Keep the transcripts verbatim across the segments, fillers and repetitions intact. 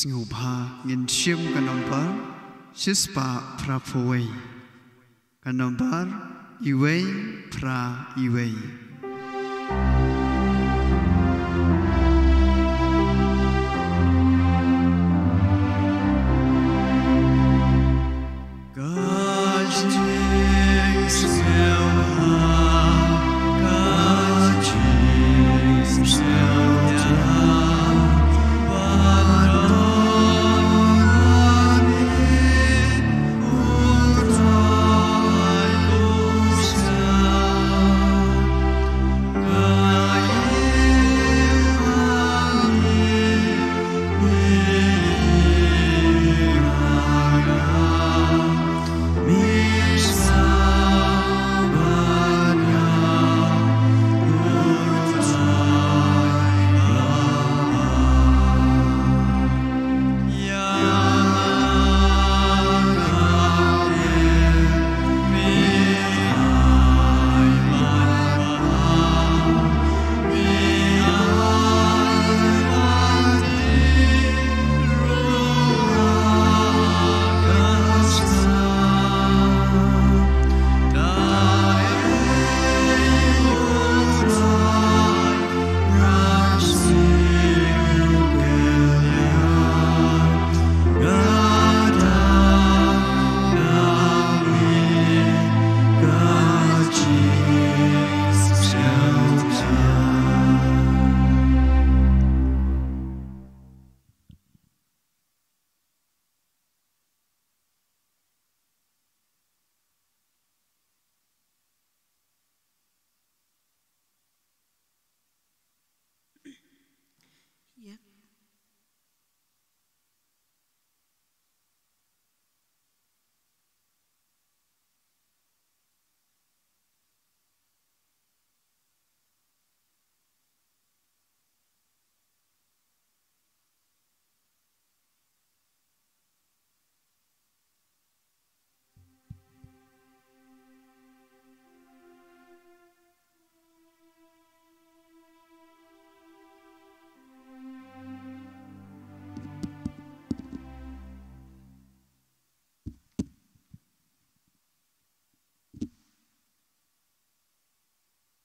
Sngewbha ngin shim ka nombar shispah phraphew wei. Ka nombar iwei phra iwei.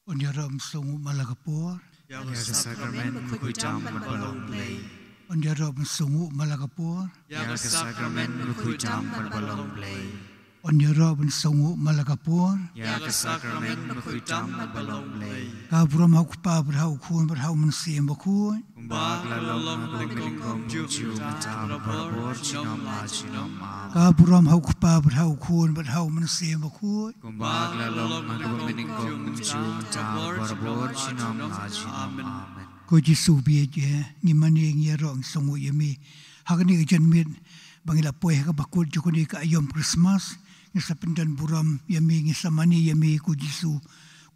Un ïaroh ban sngewnguh man la ka por. Ïa ka sakramen bakhuid tam bad ba long Blei. Un ïaroh ban sngewnguh man la ka por. Ïa ka sakramen bakhuid tam bad ba long Blei. Un ïaroh ban sngewnguh man la ka por. Ïa ka sakramen bakhuid tam bad ba long Blei. Ka burom ha u Kpa bad ha u Khun bad ha u Mynsiem Bakhuid. Kumba ka la long ha kaba nyngkong, mynta, junom, mynta, barabor, junom la junom. Amen. Ka burom ha u Kpa bad ha u Khun bad ha u Mynsiem Bakhuid. Kumba ka la long ha kaba nyngkong, mynta, junom, mynta, barabor, junom la junom. Amen. Ko Jisu bieit, ngi mane, ngi ïaroh, ngi sngewnguh ïa me ha kane ka janmiet ba ngi la poi ha kaba kut jong kane ka aïom Khristmas. Ngi sa pyndon burom ïa me, ngi sa mane ïa me ko Jisu.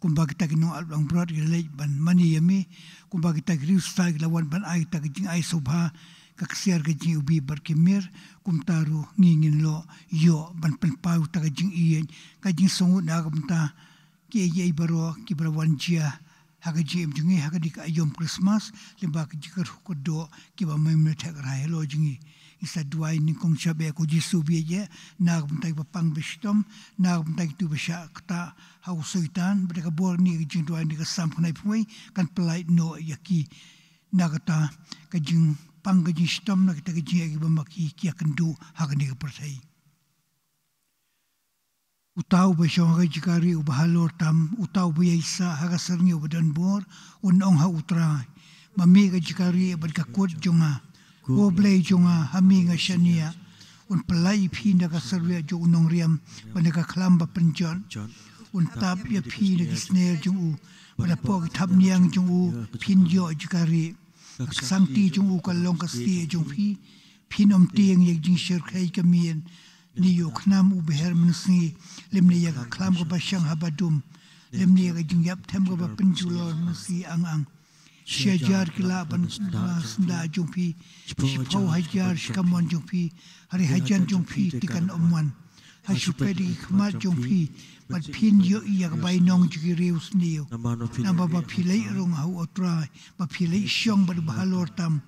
Kumba kita ki nongap langbrot ki la leit ban mane ïa me, kumba kita ki riewstad ki la wan ban ai kita ki jingai sngewbha, ka ksiar, ka jingiwbih bad ki mir, kumta ruh ngi ngin lah ïoh ban pynpaw ïa ka jingïeit, ka jingsngewnguh na ka bynta kiei kiei baroh kiba la wan jia ha ka jingim jong ngi ha kane ka aïom Khristmas, lyngba ka jingkyrkhu kyrdoh kiba me, me theh kyrhai halor jong ngi. Ngi sa duwai nyngkong shaba, ko Jisu bieit, na ka bynta kiba pang ba shitom, na ka bynta kito ba shah ktah ha u Soitan, bad da ka bor kane ka jingduwai, kane ka Salm khyndai phew wei, kan pyllait noh ïa ki na kata ka jingpang ka jingshitom, na kita ka jingeh kiba ma ki ki ïakynduh ha kane ka pyrthei. Uta uba shong ha ka jingkyrkhu uba halor tam, uta uba ïaisah ha ka syrngiew ba don bor, un ong ha U Trai: Ma me ka jingkyrkhu bad ka kut jong nga, ko Blei jong nga, ha me nga shaniah. Un pyllait ïa phi na ka syrwiak jong u nongriam bad na ka khlam ba pynjot. Un tap ïa phi na ki sner jong u, bad hapoh ki thapniang jong u phin ïoh jingkyrkhu. Ka ksangti jong u ka long ka stieh jong phi. Phin ym tieng ïa ka jingshyrkhei ka miet, ne ïa u khnam uba her mynsngi, lymne ïa ka khlam kaba shang haba dum, lymne ïa ka jingïap them kaba pynjulor mynsngi ang ang. Shi hajar ki lah ban syndah jong phi, shiphew hajar shi kamon jong phi, hynrei hajan jong phi te kan ym wan. Ha shu peit da ki khmat jong phi, bad phin ïohi ïa ka bainong jong ki riewsniew. Namar ba phi leit rung ha U Trai, ba phi leit shong bad uba halor tam,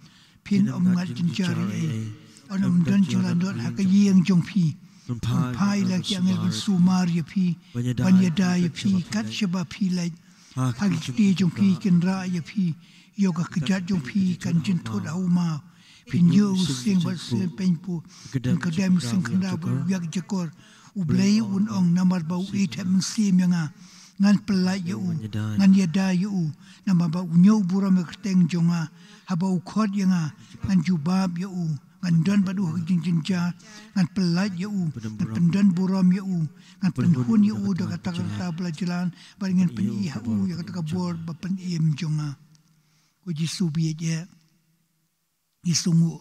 Phin ym ngat jynjar ei ei. Yn ym don jinglandot ha ka ïing jong phi. Phin phai la ki angel ban sumar ïa phi, ban ïada ïa phi kat shaba phi leit. Ha ki kti jong phi kin rah ïa phi, ïoh ka kjat jong phi kan jynthut ha u maw. Phin ïoh u sing bad sing peiñ pu. Phin kdem u sing khyndaw bad u ïakjakor. U Blei un ong, namar ba u ïeit ha mynsiem ïa nga, ngan pyllait ïa u, ngan ïada ïa u. Namar ba u ñiew burom ïa ka kyrteng jong nga, haba u khot ïa nga, ngan jubab ïa u, ngan don bad u ha ka jingjynjar, ngan pyllait ïa u, ngan pyndon burom ïa u, ngan pynhun ïa u da kata ka rta ba la jlan, bad ngan pyni ha u ïa kata ka bor ba pynim jong nga. Ko Jisu ba ïeit eh, ngi sngewnguh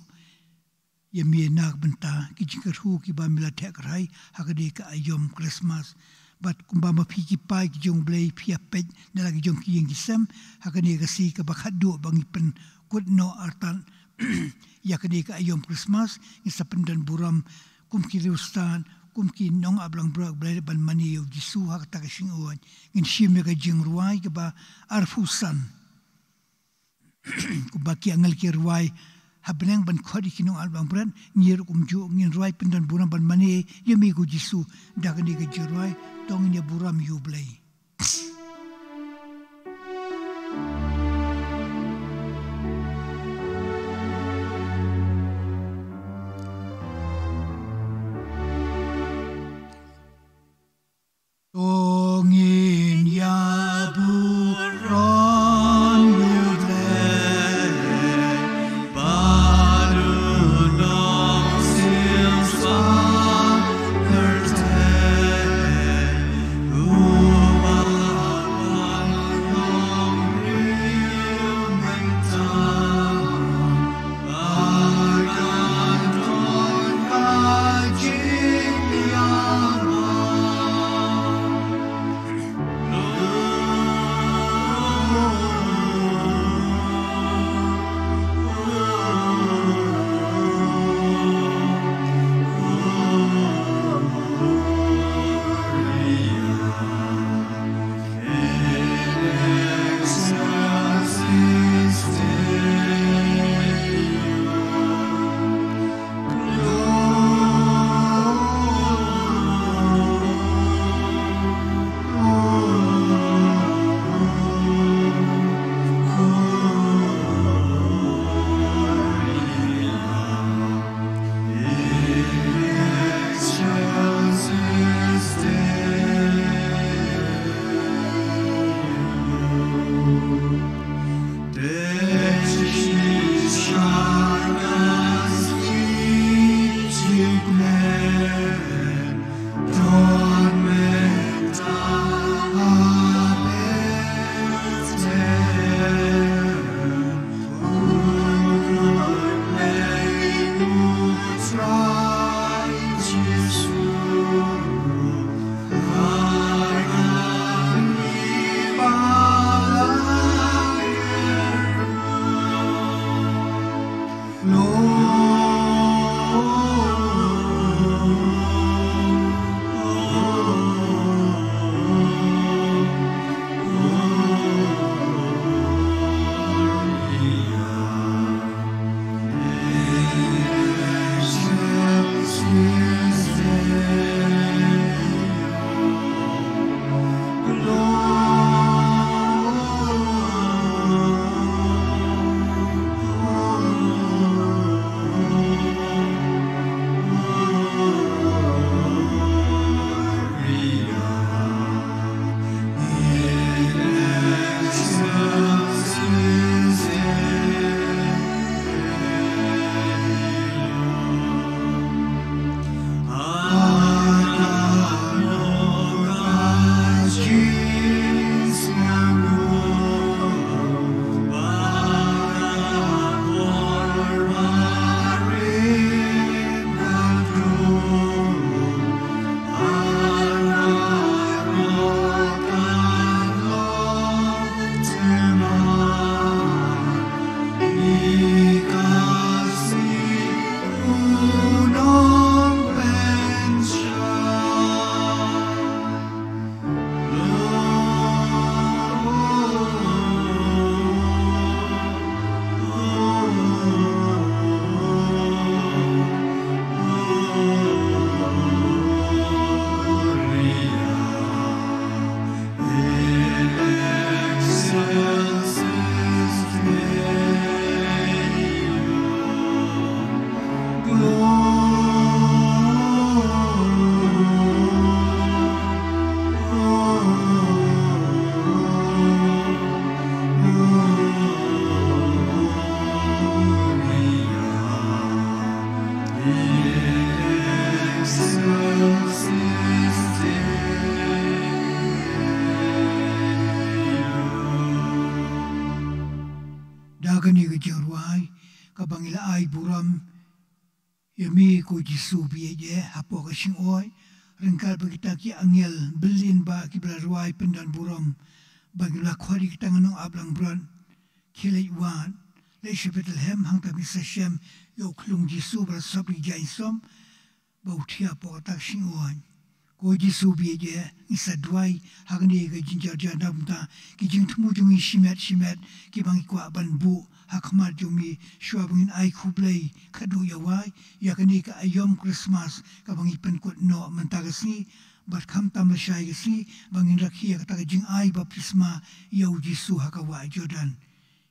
ïa me na ka bynta ki jingkyrkhu kiba me la theh kyrhai ha kane ka aïom Christmas. Bad kumba ma phi ki paid ki jong U Blei, phi ïa peit na la ki jong ki ïing ki sem ha kane ka sngi kaba khatduh ba ngi pynkut noh artat ïa kane ka aïom Christmas, ngi sa pyndon burom kum ki riewstad, kum ki nong ap langbrot, U Blei, ban mane ïa U Jisu ha kata ka sngi. Ngin shim ïa ka jingrwai kaba arphew san. Kumba ki angel ki rwai ha bneng ban khot ïa ki nong ap langbrot, ngi ruh kumjuh ngin rwai pyndon burom ban mane ïa me ko Jisu. Da kane ka jingrwai to ngin ïa burom ïa U Blei. To ngin ïa burom ïa U Blei, ba u nongsil sha kyrteng, u Kane ka jingrwai kaba ngi la ai burom ïa me ko Jisu ba ïeit eh hapoh ka shyngoid, ryngkat bad kita ki angel bymman kiba la rwai pyndon burom, ba ngi la khot ïa kita ki nongap langbrot, khie leit wad, leit sha Bethlehem, hangta phin sa shem ïa u khyllung Jisu ba la sop da ki jaiñsop, ba u thiah hapoh kata ka shyngoid. Ko Jisu ba ïeit eh, ngi sa duwai ha kane ka jingjarjar na ka bynta ki jingthmu jong ngi shimet shimet kiba ngi kwah ban buh ha khmat jong me shuwa ba ngin ai khublei khatduh ïa wai ïa kane ka aïom Khristmas kaba ngi pynkut noh mynta ka sngi, bad khamtam lashai ka sngi ba ngin rakhe ïa kata ka jingai baptisma ïa u Jisu ha ka wah Jordan.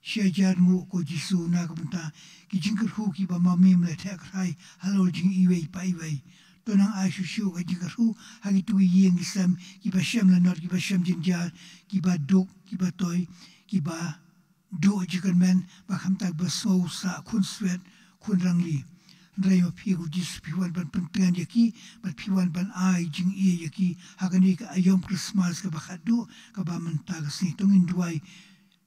Shi hajar nguh ko Jisu na ka bynta ki jingkyrkhu kiba ma me me la theh kyrhai halor jong iwei pa iwei. To nang ai shuh shuh ka jingkyrkhu ha kito ki ïing ki sem, kiba shem lanot, kiba shem jynjar, kiba duk, kiba toi, kiba duh jingkyrmen, bad khamtam kiba sngew sah khun swet khun rangli. Hynrei ma phi ko Jisu phi wan ban pyntngen ïa ki, bad phi wan ban ai jingïeit ïa ki ha kane ka aïom Khristmas kaba khatduh kaba mynta ka sngi. To ngin duwai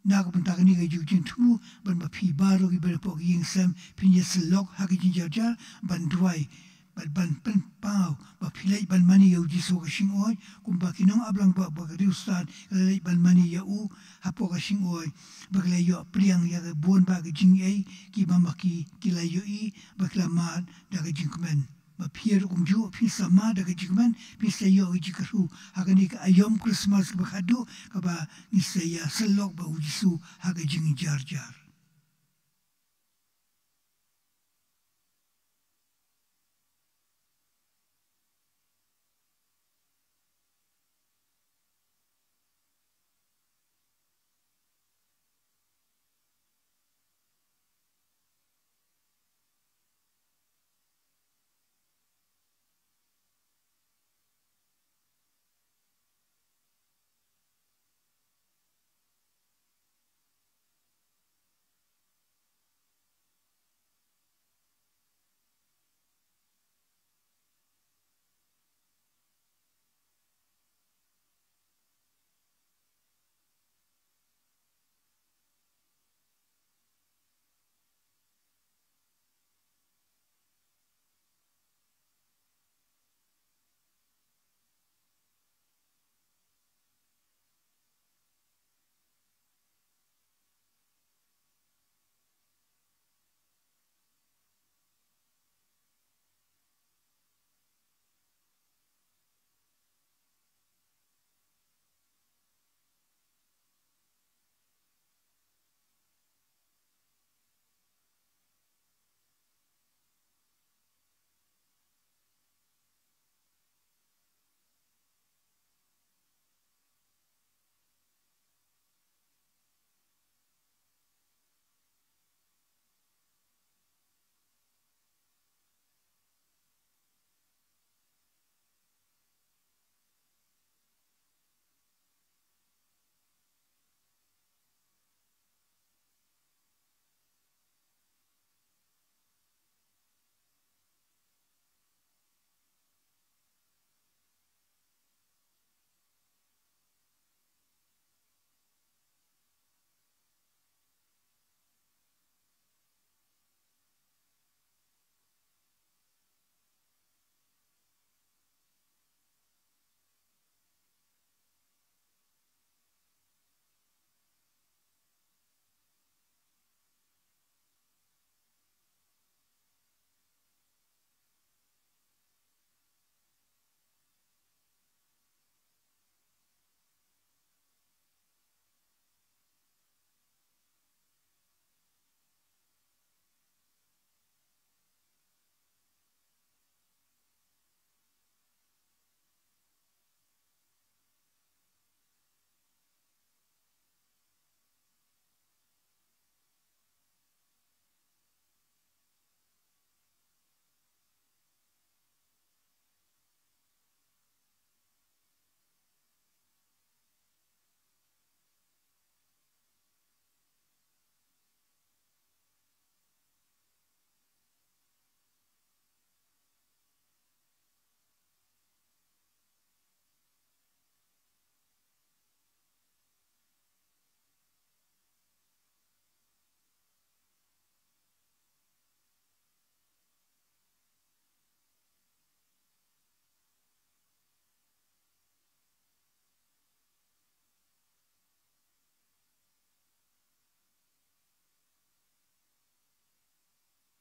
na ka bynta kane ka jingthmu, ban ba phi baroh kiba dei hapoh ka ïing sem phin ïasyllok ha ka jingjarjar ban duwai, bad ban pynpaw ba phi leit ban mane ïa u Jisu ha ka shyngoid, kumba ki nongap langbrot ba ka riewstad ki la leit ban mane ïa u hapoh ka shyngoid, ba ki la ïoh pdiang ïa ka bun bah ka jingaiei kiba ma ki ki la ïohi, ba ki la mad da ka jingkmen. Ba phi ruh kumjuh phin sa mad da ka jingkmen, phin sa ïoh ka jingkyrkhu ha kane ka aïom Khristmas kaba khatduh kaba ngin sa ïasyllok bad u Jisu ha ka jingjarjar.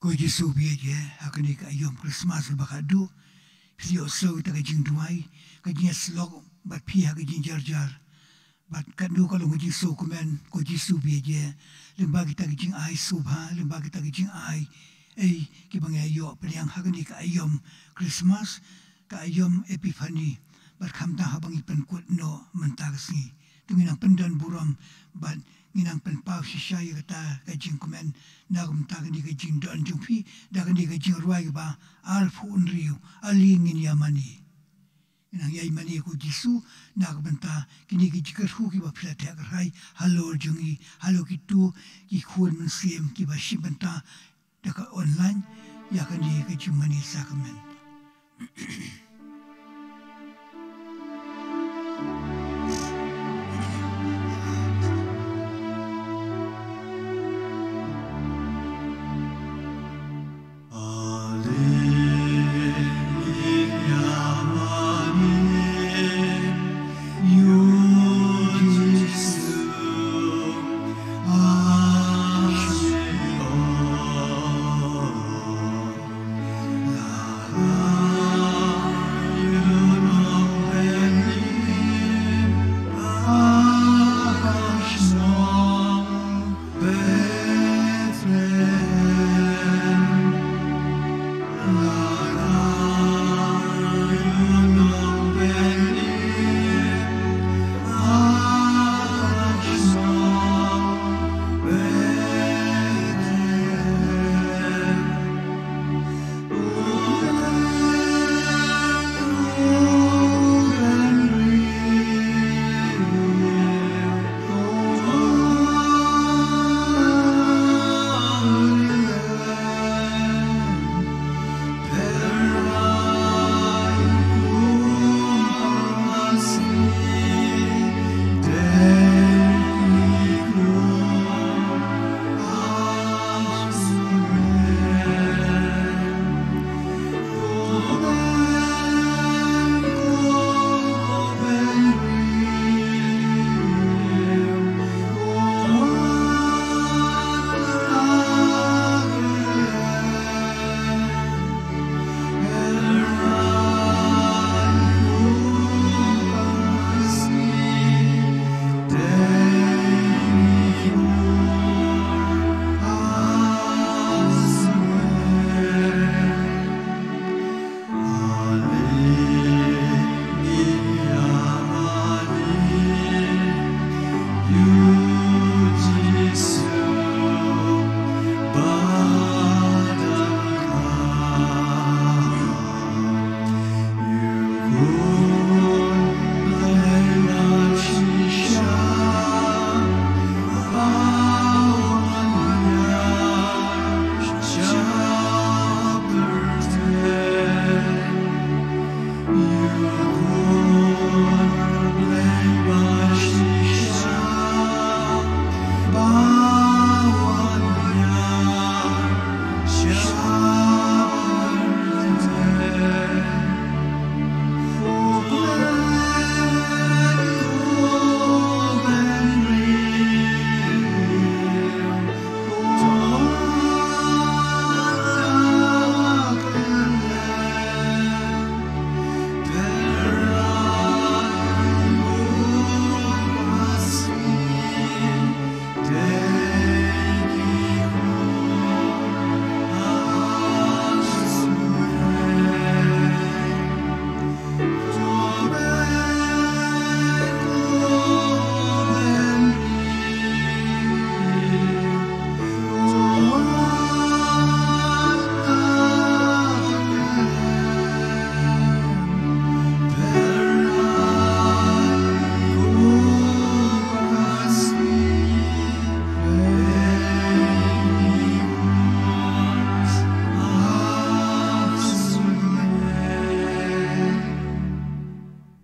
Ko Jisu bieit, ha kane ka aïom Christmas ba ka duh, phi ïohsngew ïa ka jingduwai, ka jingïasyllok bad phi ha ka jingjarjar. Bad ka duh ka long ka jingsngewkmen, ko Jisu bieit, lyngba kita ki jingai sngewbha, lyngba kita ki jingai, ei, kiba ngi ïoh pdiang ha kane ka aïom Christmas, ka aïom Epiphany, bad khamtam haba ngi pynkut noh mynta ka sngi. To ngin nang pyndon burom, bad ngin nang pynpaw shisha ïa kata ka jingkmen, na ka bynta kane ka jingdon jong phi, da kane ka jingrwai kaba arphew hynriew, ale ngin ïa mane. Ngin nang ïa mane ko Jisu, na ka bynta kine ki jingkyrkhu kiba phi la theh kyrhai halor jong ngi, halor kito ki khun mynsiem kiba shim bynta da ka online, ïa kane ka jingmane sakrament.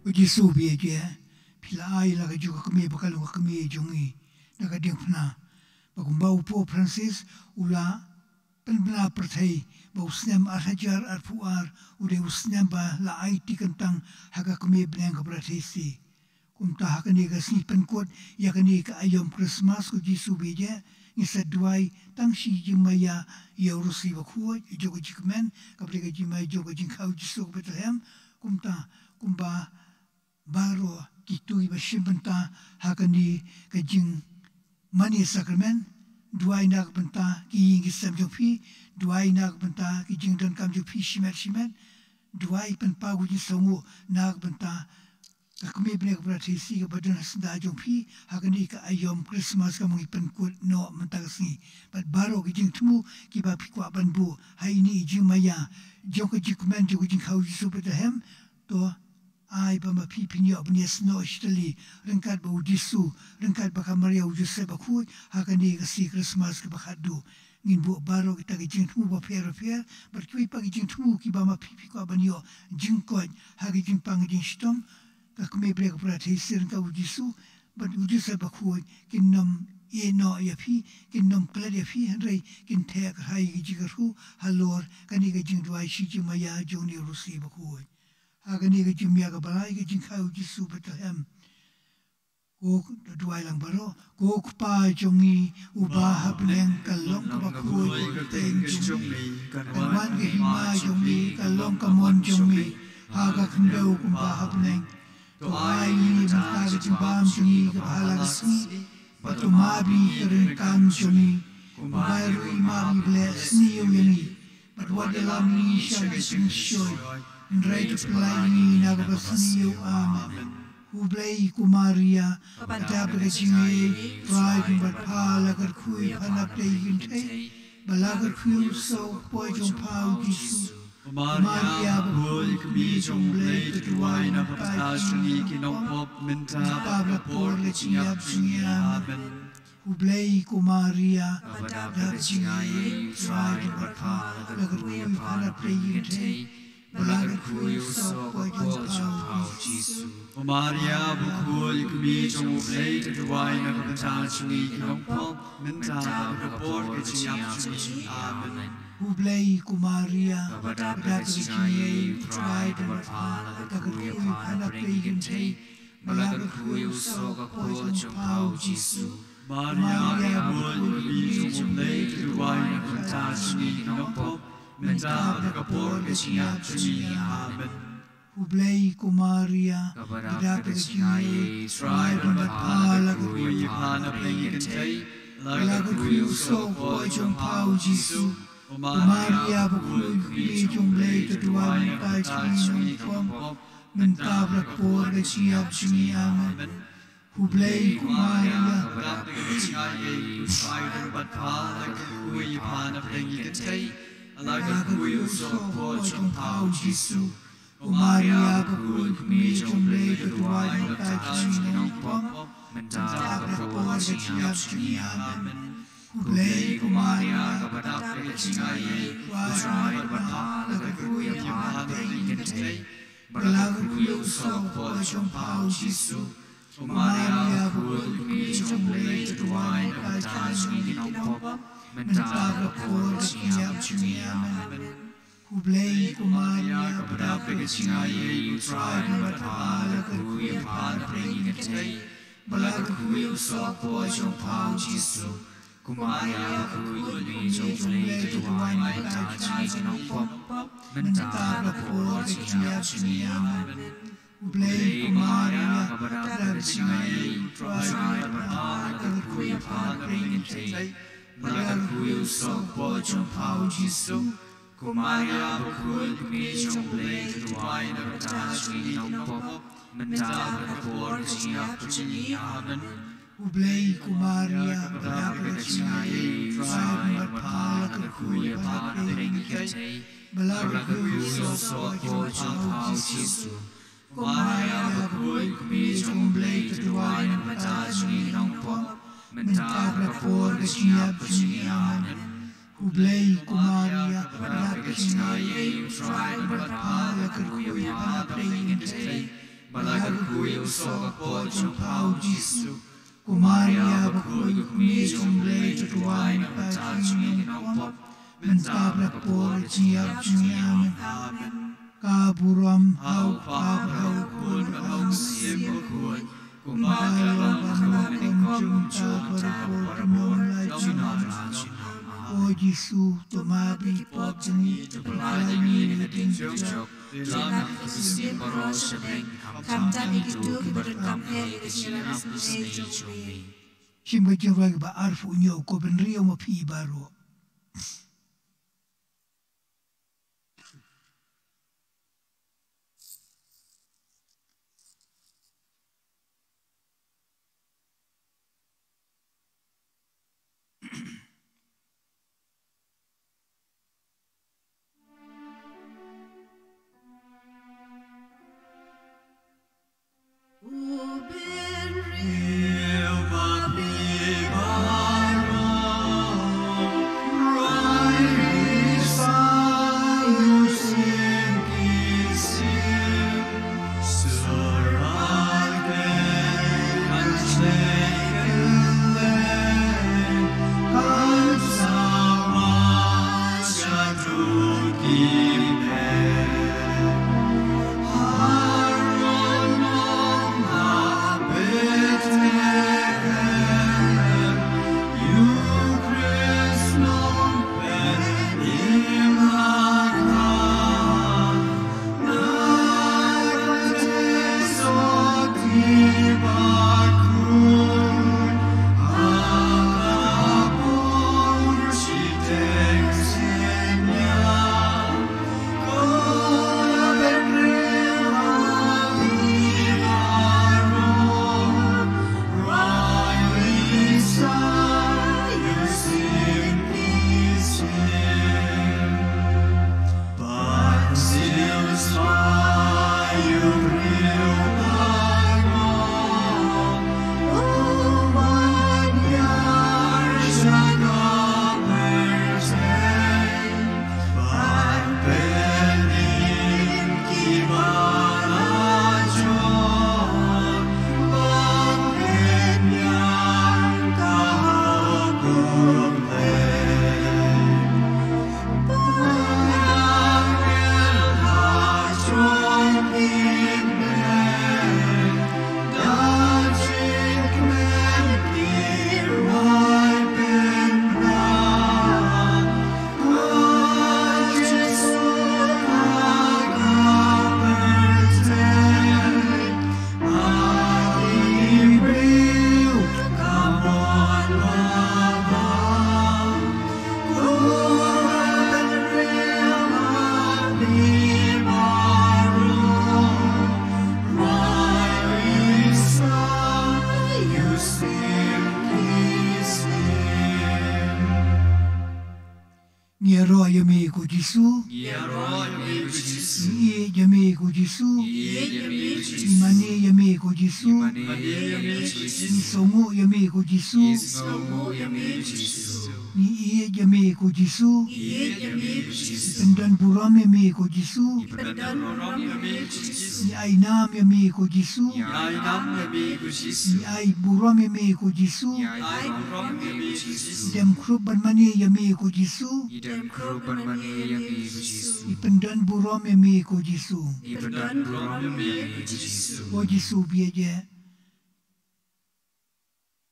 U Jisu bieit, phi la ai la ka jong ka kmie ba ka long ka kmie jong ngi, na ka diengphna. Ba kumba u Pope Francis u la pynbna pyrthei ba u snem ar hajar arphew ar u dei u snem ba la aiti kyntang ha ka kmie bneng ka Bharat Hesti. Kumta ha kane ka sngi pynkut ïa kane ka aïom Christmas ko Jisu bieit, Ngi sa duwai tang shi jingmaïa ïa u Rosari bakhuid, jong ka jingkmen, kaba dei ka jingmaïa jong ka jingkha u Jisu ha Bethlehem. Kumta, kumba baroh kito kiba shim bynta ha kane ka jingmane sakramen, duwai na ka bynta ki ïing ki sem jong phi, duwai na ka bynta ki jingdonkam jong phi shimet shimet, duwai pynpaw ka jingsngewnguh na ka bynta ka kmie bneng ka Para Theisotti kaba don ha syndah jong phi ha kane ka aïom Christmas kaba ngi pynkut noh mynta ka sngi. Bad baroh ki jingthmu kiba phi kwah ban buh ha ine i jingmaïa jong ka jingkmen jong ka jingkha u Jisu ha Bethlehem, to ai ba ma phi phin ïoh ban ïasnoh shitylli ryngkat bad u Jisu, ryngkat bad ka Maria u Joseph bakhuid ha kane ka sngi Christmas kaba khatduh. Ngin buh baroh kita ki jingthmu bapher bapher, bad kiwei pat ki jingthmu kiba ma phi phi kwah ban ïoh jingkoit ha ki jingpang jingshitom. Ka kmie bneng ka Para Theisotti ryngkat u Jisu bad u Joseph bakhuid kin nym ïehnoh ïa phi, kin nym klet ïa phi, hynrei kin theh kyrhai ïa ki jingkyrhuh halor kane ka jingduwai shi jingmaïa jong une u Rosari bakhuid. Ha kane ka jingmaïa kaba lai ka jingkha u Jisu ha Bethlehem. Ko, to duwai lang baroh. Ko Kpa jong ngi uba ha bneng, ka long kaba khuid ka kyrteng jong me, kan wan ka hima jong me, kan long ka mon jong me ha ka khyndew kumba ha bneng. To ai ïa ngi mynta ka jingbam jong ngi kaba ha la ka sngi, bad to map ïa ngi ki ryngkang jong ngi, kumba ngi ruh ngi map ïa kiba leh sniew ïa ngi. Bad wat ïalam ïa ngi sha ka jingshitom, hynrei to pyllait ïa ngi na kaba sniew. Amen. Khublei ko Maria, kaba dap da ka jingaiei, Trai ka don bad pha, la kyrkhu ïa pha napdeng ki kynthei, bad la kyrkhu ïa u soh ka kpoh jong pha u Jisu. Maria bakhuid, ka kmie jong u Blei, to duwai na ka bynta jong ngi ki nongpop, mynta bad ha ka por ka jingïap jong ngi. Amen. Khublei ko Maria, kaba dap da ka jingaiei, Trai ka don bad pha, la kyrkhu ïa pha napdeng ki kynthei, bad la kyrkhu ïa u soh ka kpoh jong pha u Jisu. Ko Maria bakhuid, ka kmie jong u Blei, to duwai na ka bynta jong ngi ki nongpop, mynta bad ha ka por ka jingïap jong ngi. Amen. Khublei ko Maria, kaba dap da ka jingaiei, Trai ka don bad pha, la kyrkhu ïa pha napdeng ki kynthei, bad la kyrkhu ïa u soh ka kpoh jong pha u Jisu. Maria bakhuid, ka kmie jong u Blei, to duwai na ka bynta jong ngi ki nongpop, mynta bad ha ka por ka jingïap jong ngi. Amen. Khublei ko Maria, kaba dap da ka jingaiei, Trai ka don bad pha, la kyrkhu ïa pha napdeng ki kynthei, bad la kyrkhu ïa u soh ka kpoh jong pha u Jisu. Ko Maria bakhuid, ka kmie jong u Blei, to duwai na ka bynta jong ngi ki nongpop, mynta bad ha ka por ka jingïap jong ngi. Amen. Khublei ko Maria, kaba dap da ka jingaiei, Trai ka don bad pha, la kyrkhu ïa pha napdeng ki kynthei, bad la kyrkhu ïa u soh ka kpoh jong pha u Jisu. Ko Maria bakhuid, ka kmie jong u Blei, to duwai na ka bynta jong ngi ki nongpop, mynta bad ha ka por ka jingïap jong ngi. Amen. Khublei ko Maria, kaba dap da ka jingaiei, Trai ka don bad pha, la kyrkhu ïa pha napdeng ki kynthei, bad la kyrkhu ïa u soh ka kpoh jong pha u Jisu. Ko Maria bakhuid, ka kmie jong u Blei, to duwai na ka bynta jong ngi ki nongpop, mynta bad ha ka por ka jingïap jong ngi. Amen. Khublei ko Maria, kaba dap da ka jingaiei, Trai ka don bad pha, la kyrkhu ïa pha napdeng ki kynthei, bad la kyrkhu ïa u soh ka kpoh jong pha u Jisu. Ko Maria bakhuid, ka kmie jong u Blei, to duwai na ka bynta jong ngi ki nongpop, mynta bad ha ka por ka jingïap jong ngi. Amen. Khublei ko Maria, kaba dap da ka jingaiei, Trai ka don bad pha, la kyrkhu ïa pha napdeng ki kynthei, bad la kyrkhu ïa u soh ka kpoh jong pha u Jisu. Ko Maria bakhuid, ka kmie jong u Blei, to duwai na ka bynta jong ngi ki nongpop, mynta bad ha ka por ka jingïap jong ngi. Amen. Khublei ko Maria, kaba dap da ka jingaiei, Trai ka don bad pha, la kyrkhu ïa pha napdeng ki kynthei, bad la kyrkhu ïa u soh ka kpoh jong pha u Jisu. Ko Maria bakhuid, ka kmie jong u Blei, to duwai na ka bynta jong ngi ki nongpop, mynta bad ha ka por ka jingïap jong ngi. Amen. Khublei ko Maria, kaba dap da ka jingaiei, Trai ka don bad pha, la kyrkhu ïa pha napdeng ki kynthei, bad la kyrkhu ïa u soh ka kpoh jong pha u Jisu. Ko Maria bakhuid, ka kmie jong u Blei, to duwai na ka bynta jong ngi ki nongpop, mynta bad ha ka por ka jingïap jong ngi. Amen. Ka burom ha u Kpa bad ha u Khun bad ha u Mynsiem Bakhuid, Kumba ka la long ha kaba nyngkong, kumjuh, kumjuh, barabor, barabor, junom la junom. O Jisu, to map ïa ki pop jong ngi, to pyllait ïa ngi na ka dieng jong ka jok, te lam ïa ki mynsiem baroh sha bneng, khamtam ïa kito kiba donkam heh ïa ka jingïarap isynei jong me. Shim ka jingrwai kaba arphew hynñiew, ko bynriew ma phi baroh. Ngi ïaroh ïa me ko Jisu. Ngi ïaroh ïa me ko Jisu. Ngi ïeit ïa me ko Jisu. Ngi ïeit ïa me ko Jisu. Ngi mane ïa me ko Jisu. Ngi mane ïa me ko Jisu. Ngi sngewnguh ïa me ko Jisu. Ngi sngewnguh ïa me ko Jisu. Ngi ïeit ïa me ko Jisu. Ngi ïeit ïa me ko Jisu. Ngi pyndon burom ïa me ko Jisu. Ngi pyndon burom ïa me ko Jisu. Ngi ai nam ïa me ko Jisu. Ngi ai nam ïa me ko Jisu. Ngi ai burom ïa me ko Jisu. Ngi ai burom ïa me ko Jisu. Ngi dem khrup ban mane ïa me ko Jisu. Ngi dem khrup ban mane ïa me ko Jisu. Ngi pyndon burom ïa me ko Jisu. Ngi pyndon burom ïa me ko Jisu. Ko Jisu bieit ïa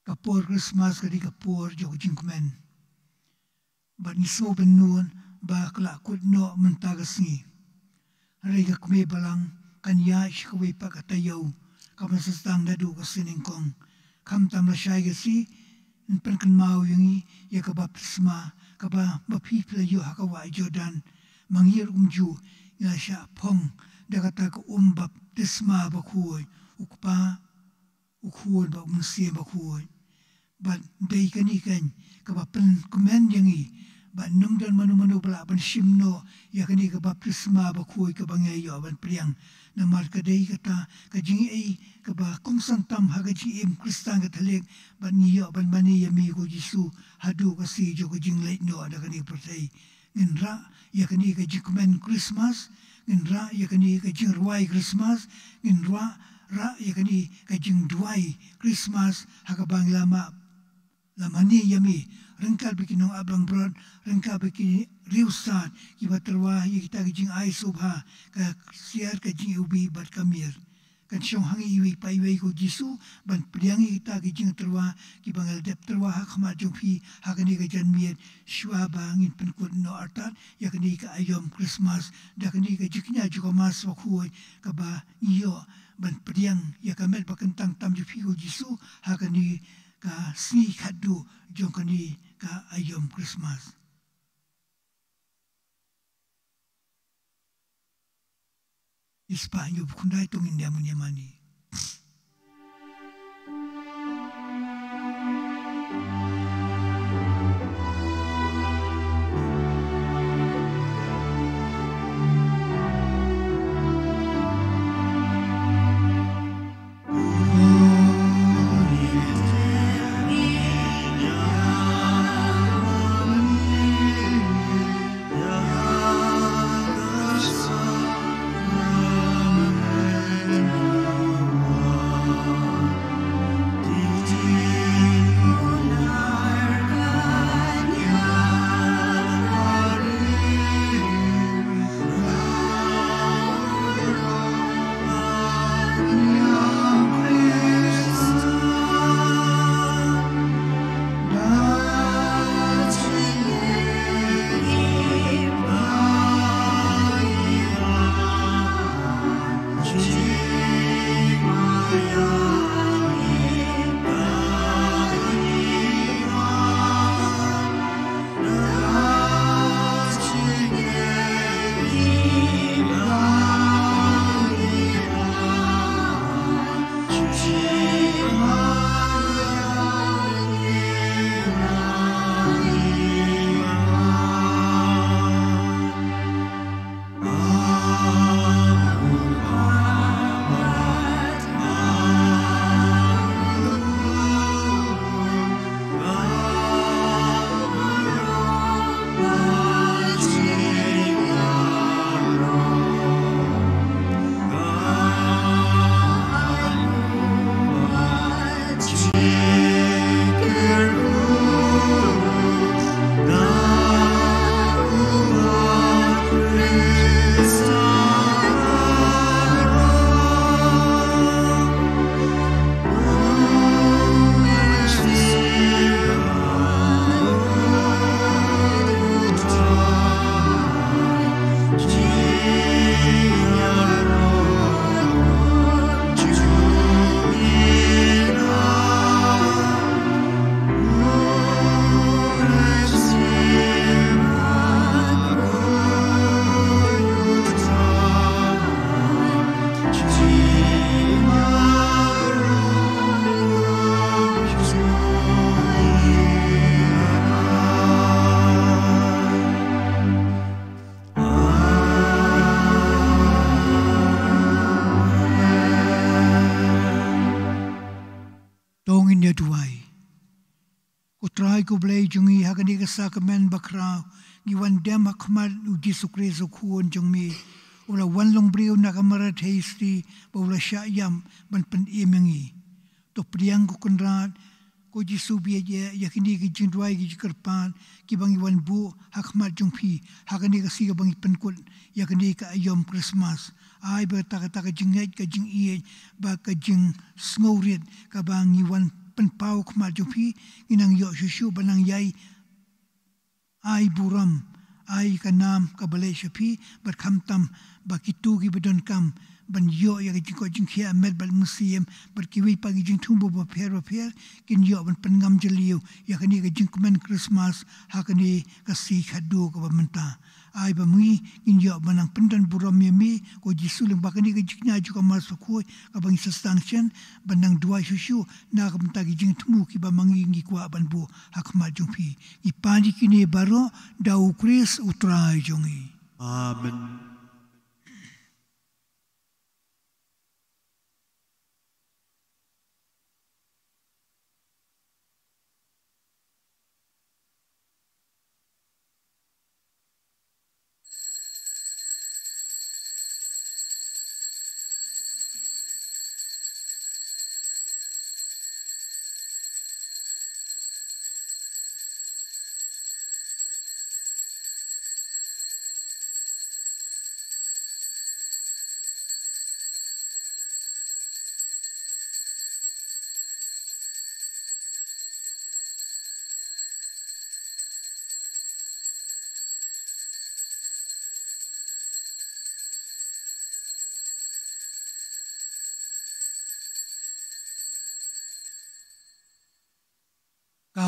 Ka por Christmas ka dei ka por jong ka jingkmen. Bad ngi sngewbha ban nud ba ka la kut noh mynta ka sngi. Hynrei ka kmie balang kan ïaid sha kawei pat ka taïew, kaba sa sdang naduh ka sngi nyngkong. Khamtam lashai ka sngi, yn pynkynmaw ïa ngi ïa ka baptisma, kaba ma phi phi la ïoh ha ka wah Jordan. Ma ngi ruh kumjuh, ngi la shah phong da kata ka um baptisma bakhuid, U Kpa, U Khun bad U Mynsiem Bakhuid. Bad dei kane keiñ kaba pynkmen ïa ngi. Bad ym don mano mano ba lah ban shim noh ïa kane ka baptisma bakhuid kaba ngi ïoh ban pdiang. Namar ka dei kata ka jingïohi kaba kongsan tam ha ka jingim Khristan Katholik, bad ngi ïoh ban mane ïa me ko Jisu haduh ka sngi jong ka jingleit noh da kane ka pyrthei. Ngin rah ïa kane ka jingkmen Christmas, ngin rah ïa kane ka jingrwai Christmas, ngin rah, rah ïa kane ka jingduwai Christmas ha kaba ngi la mane, la mane ïa me ryngkat bad ki nongap langbrot, ryngkat bad ki riewstad kiba tyrwa ïa kita ki jingai sngewbha, ka ksiar, ka jingiwbih bad ka miet. Kan shong ha ngi iwei pa iwei ko Jisu ban pdiang ïa kita ki jingtyrwa kiba nga la dep tyrwa ha khmat jong phi ha kane ka janmiet, shwa ba ngin pynkut noh artat ïa kane ka aïom Christmas da kane ka jingkñia jong ka Mass Bakhuid kaba ngi ïoh ban pdiang ïa ka met ba kyntang tam jong phi ko Jisu ha kane ka sngi khatduh jong kane ka aïom Christmas. Ispah nyu bukundai tong india munya mani. To ngin ïa duwai. Ko Trai ko Blei jong ngi, ha kane ka sakramen bakhraw ngi wan dem ha khmat u Jisu Khrist u Khun jong me, u la wan long briew na ka Maria Theisotti, ba u la shah ïam ban pynim ïa ngi. To pdiang ko Kynrad ko Jisu ba ïeit ïa kine ki jingduwai ki jingkyrpad kiba ngi wan buh ha khmat jong phi ha kane ka sngi kaba ngi pynkut ïa kane ka aïom Christmas. Ai ba kata, kata ka jingngeit, ka jingïeit bad ka jingsngewrit kaba ngi wan pynpaw khmat jong phi, ngi nang ïoh shuh shuh ban nang ïai ai burom, ai ka nam kaba leit sha phi, bad khamtam ba kito kiba donkam ban ïoh ïa ka jingkoit jingkhiah met bad mynsiem, bad kiwei pat ki jingthmu bapher bapher kin ïoh ban pynngam jylliew ïa kane ka jingkmen Christmas ha kane ka sngi khatduh kaba mynta. Ai ba ma ngi ngin ïoh ban nang pyndon burom ïa me ko Jisu lyngba kane ka jingkñia jong ka Mass Bakhuid kaba ngi sa sdang shen, ban nang duwai shuh shuh na ka bynta ki jingthmu kiba ma ngi ngi kwah ban buh ha khmat jong phi. Ngi pan ïa kine baroh da u Khrist u Trai jong ngi. Amen.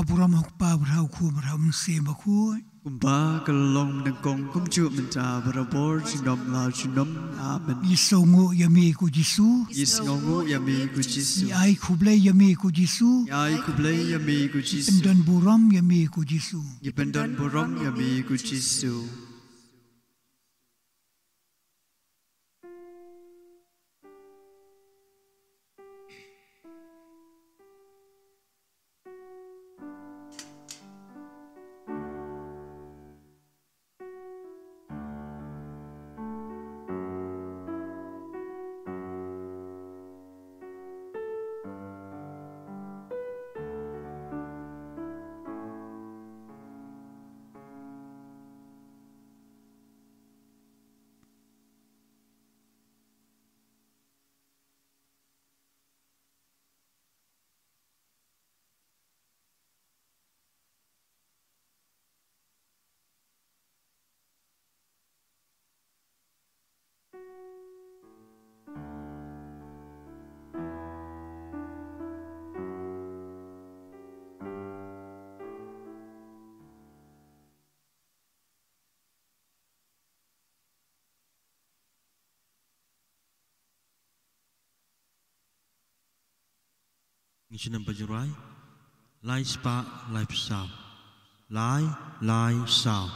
Burom ha u Kpa, bad ha u Khun, bad ha u Mynsiem Bakhuid. Kumba ka la long nyngkong, kumjuh mynta, barabor junom la junom. Amen. Ngi sngewnguh ïa me ko Jisu. Ngi sngewnguh ïa me ko Jisu. Ngi ai khublei ïa me ko Jisu. Ngi ai khublei ïa me ko Jisu. Ngi pyndon burom ïa me ko Jisu. Ngi pyndon burom ïa me ko Jisu. Ngi sa ïa pynjuroi. Lai spah, lai saw. Lai, lai saw.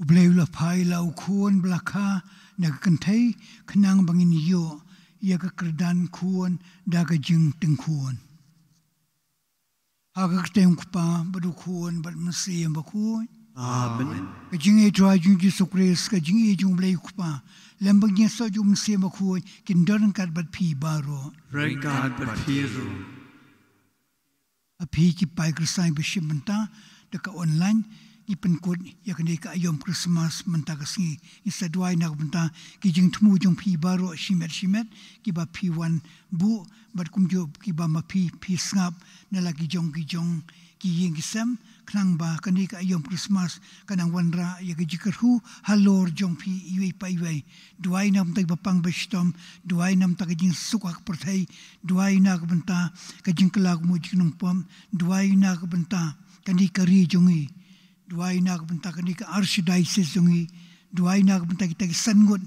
U Blei u la phai la u Khun ba la kha na ka kynthei, khnang ba ngin ïoh ïa ka kyrdan khun da ka jingtyngkhun. Ha ka kyrteng u Kpa bad u Khun bad u Mynsiem Bakhuid. Amen. Ka jingïeit jong u Jisu Khrist, ka jingïeit jong u Blei u Kpa, lem bad ka jingïasoh jong u Mynsiem Bakhuid, kin don ryngkat bad phi baroh. Ryngkat bad phi ruh. Ha phi ki paid Khristan ba shim bynta da ka online, ngi pynkut ïa kane ka aïom Christmas mynta ka sngi. Ngi sa duwai na ka bynta ki jingthmu jong phi baroh shimet shimet, kiba phi wan buh, bad kumjuh kiba ma phi, phi sngap na la ki jong ki jong ki ïing ki sem, khnang ba kane ka aïom Christmas kan nang wanrah ïa ka jingkyrkhu halor jong phi iwei pa iwei. Duwai na ka bynta kiba pang ba shitom, duwai na ka bynta ka jingsuk ha ka pyrthei, duwai na ka bynta ka jingkylla kumno jingnongpop, duwai na ka bynta kane ka ri jong ngi, duwai na ka bynta kane ka Archdiocese jong ngi, duwai na ka bynta kita ki san ngut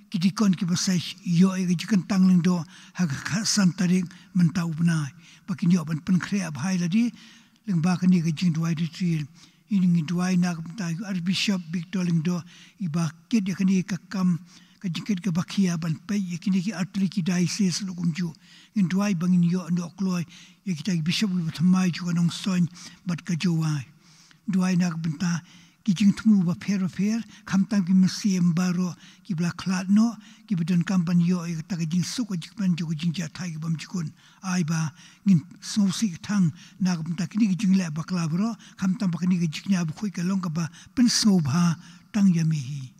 ki deacon kiba sa ïoh ïa ka jingkyntang lyngdoh ha ka khatsan tarik mynta u bnai, ba kin ïoh ban pynkhreh bha ïa lade, Lyngba kane ka jingduwai retreat, ngi duwai na ka bynta u Archbishop Victor Lyngdoh, iba kit ïa kane ka kam, ka jingkit kaba khia ban peit ïa kine ki artylli ki diocese ruh kumjuh. Ngi duwai ba ngin ïoh noh kloi ïa kita ki bishop kiba thymmai jong ka Nongstoiñ bad ka Jowai. Duwai na ka bynta ki jingthmu bapher bapher, khamtam ki mynsiem baroh kiba la khlad noh, kiba donkam ban ïoh ïa kata ka jingsuk, ka jingkmen jong ka jingjahthait kaba ym jukut. Ai ba ngin sngewsih thang na ka bynta kine ki jingleh bakla baroh, khamtam ba kane ka jingkñia bakhuid ka long kaba pynsngewbha tang ïa me hi.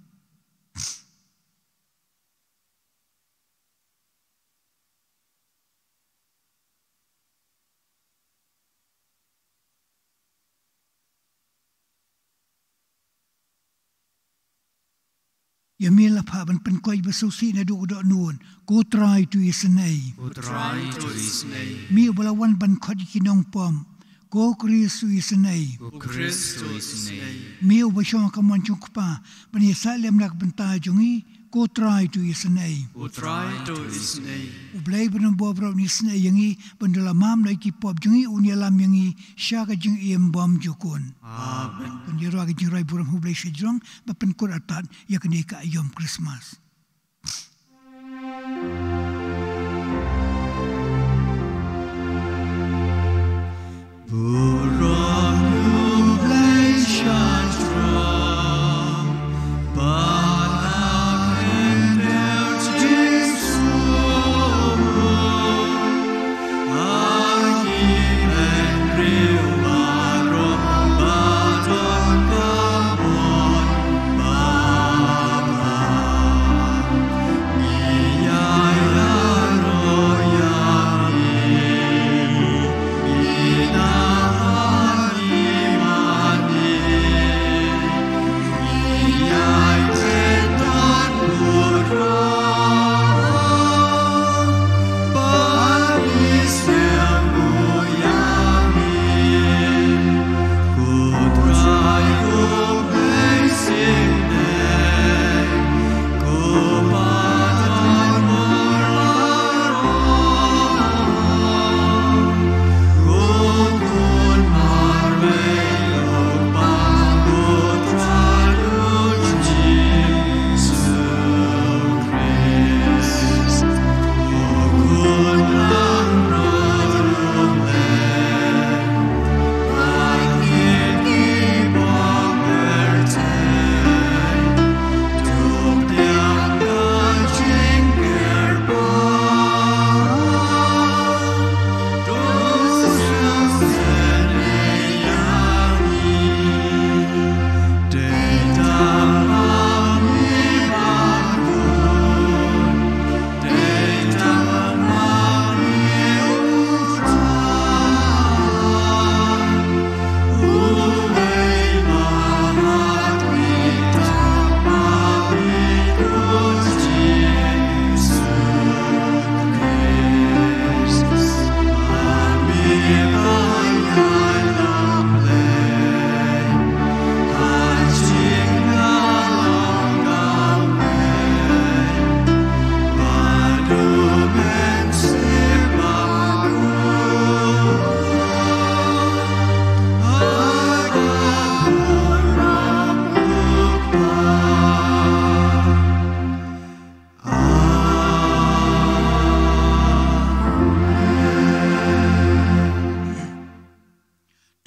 Ïa me la phah ban pynkoit ba sngewsih naduh ka dohnud. Ko Trai, to isynei. Ko Trai, to isynei. Me uba la wan ban khot ïa ki nongpop. Ko Khrist, to isynei. Ko Khrist, to isynei. Me uba shong ha ka mon jong U Kpa ban ïasaid lem na ka bynta jong ngi. Ko Trai, to isynei. Ko Trai, to isynei. U Blei ba don bor baroh un isynei ïa ngi, ban da la map noh ïa ki pop jong ngi, un ïalam ïa ngi sha ka jingim bymjukut. Amen. Ban ïa rwai ka jingrwai burom ha U Blei shajrong, ba pynkut artat ïa kane ka aïom Christmas. Burom ha U Blei shajrong, ba la kynduh Jisu.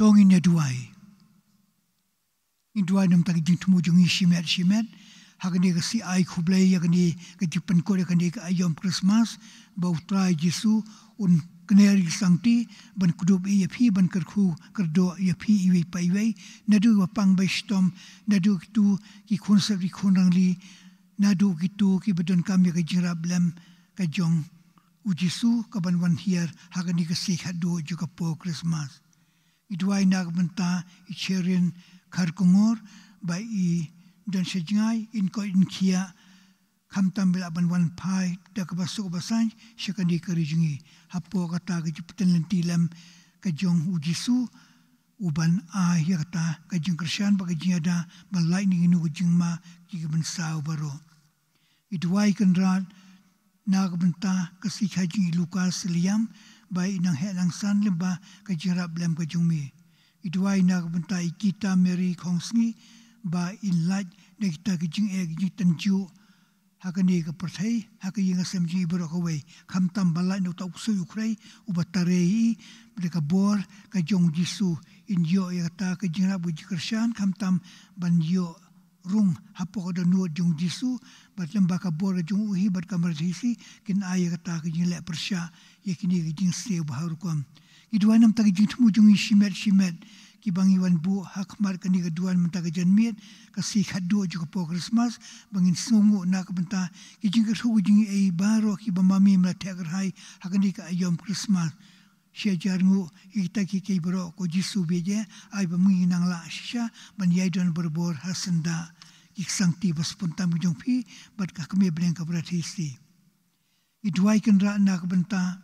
To ngin ïa duwai. Ngin duwai namar ka jingthmu jong ngi shimet shimet. Ha kane ka sngi ai khublei ïa kane ka jingpynkut ïa kane ka aïom Christmas, ba U Trai Jisu un kner ïa ki sangti ban kdup ïa phi, ban kyrkhu kyrdoh ïa phi iwei pa iwei, naduh ba pang ba shitom, naduh kito ki khun sep ki khun rangli, naduh kito kiba donkam ïa ka jingïarap lem ka jong U Jisu kaban wan hiar ha kane ka sngi khatduh jong ka por Christmas. I duwai na ka bynta i Cherin Kharkongor ba i don sha jngai, in koit in khiah, khamtam ba lah ban wan phai da kaba suk ba saiñ sha kane ka ri jong ngi. Hapoh kata ka jingpyntip lynti lem ka jong U Jisu, uban ai ïa kata ka jingkyrshan bad ka jingïada ban lait na kino ki jingma ki ban saw baroh. I duwai Kynrad na ka bynta ka sngi kha jong i Lukas Liam, ba i nang heh nang san lyngba ka jingïarap lem ka jong me. Ngi duwai na ka bynta i Kita Mary Khongsngi ba in lait na kita ki jingeh ki jingtynjuh ha kane ka pyrthei, ha ka ïing ka sem jong i baroh kawei. Khamtam ba lait na uta u ksuid u khrei uba tare ïa i, bad ka bor ka jong u Jisu in ïoh ïa kata ka jingïarap ka jingkyrshan, khamtam ban ïoh rung hapoh ka dohnud jong u Jisu, bad lyngba ka bor ka jong u hi bad ka Maria Theisotti kin ai ïa kata ka jingleh pyrshah ïa kine ki jingsniew ba ha rukom. Ngi duwai namar ki jingthmu jong ngi shimet shimet kiba ngi wan buh ha khmat kane ka duwan mynta ka janmiet, ka sngi khatduh jong ka por Christmas, ba ngin sngewnguh na ka bynta ki jingkyrkhu ka jong ngi baroh kiba ma me me la theh kyrhai ha kane ka aïom Christmas. Shi hajar nguh ïa kita kiei kiei baroh, ko Jisu ba ïeit, ai ba ma ngi nang lah shisha ban ïai don barabor ha syndah ki ksangti ba sngewbha tam jong phi bad ka kmie bneng ka Maria Theisotti. Ngi duwai kynrad na ka bynta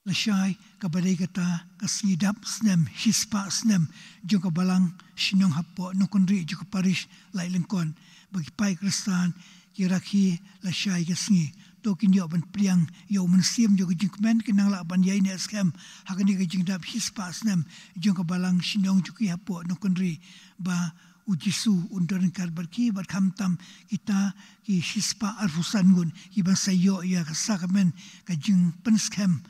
lashai kaba dei kata ka sngi dap snem shispah snem jong ka balang shnong hapoh Nongkynrih jong ka parish Laitlyngkot, ba ki paid Khristan ki rakhe lashai ka sngi. To kin ïoh ban pdiang ïa u mynsiem jong ka jingkmen, kin nang lah ban ïaineh skhem ha kane ka jingdap shispah snem jong ka balang shnong jong ki hapoh Nongkynrih, ba u Jisu un don ryngkat bad ki, bad khamtam kita ki shispah arphew san ngut kiban sa ïoh ïa ka sakramen ka jingpynskhem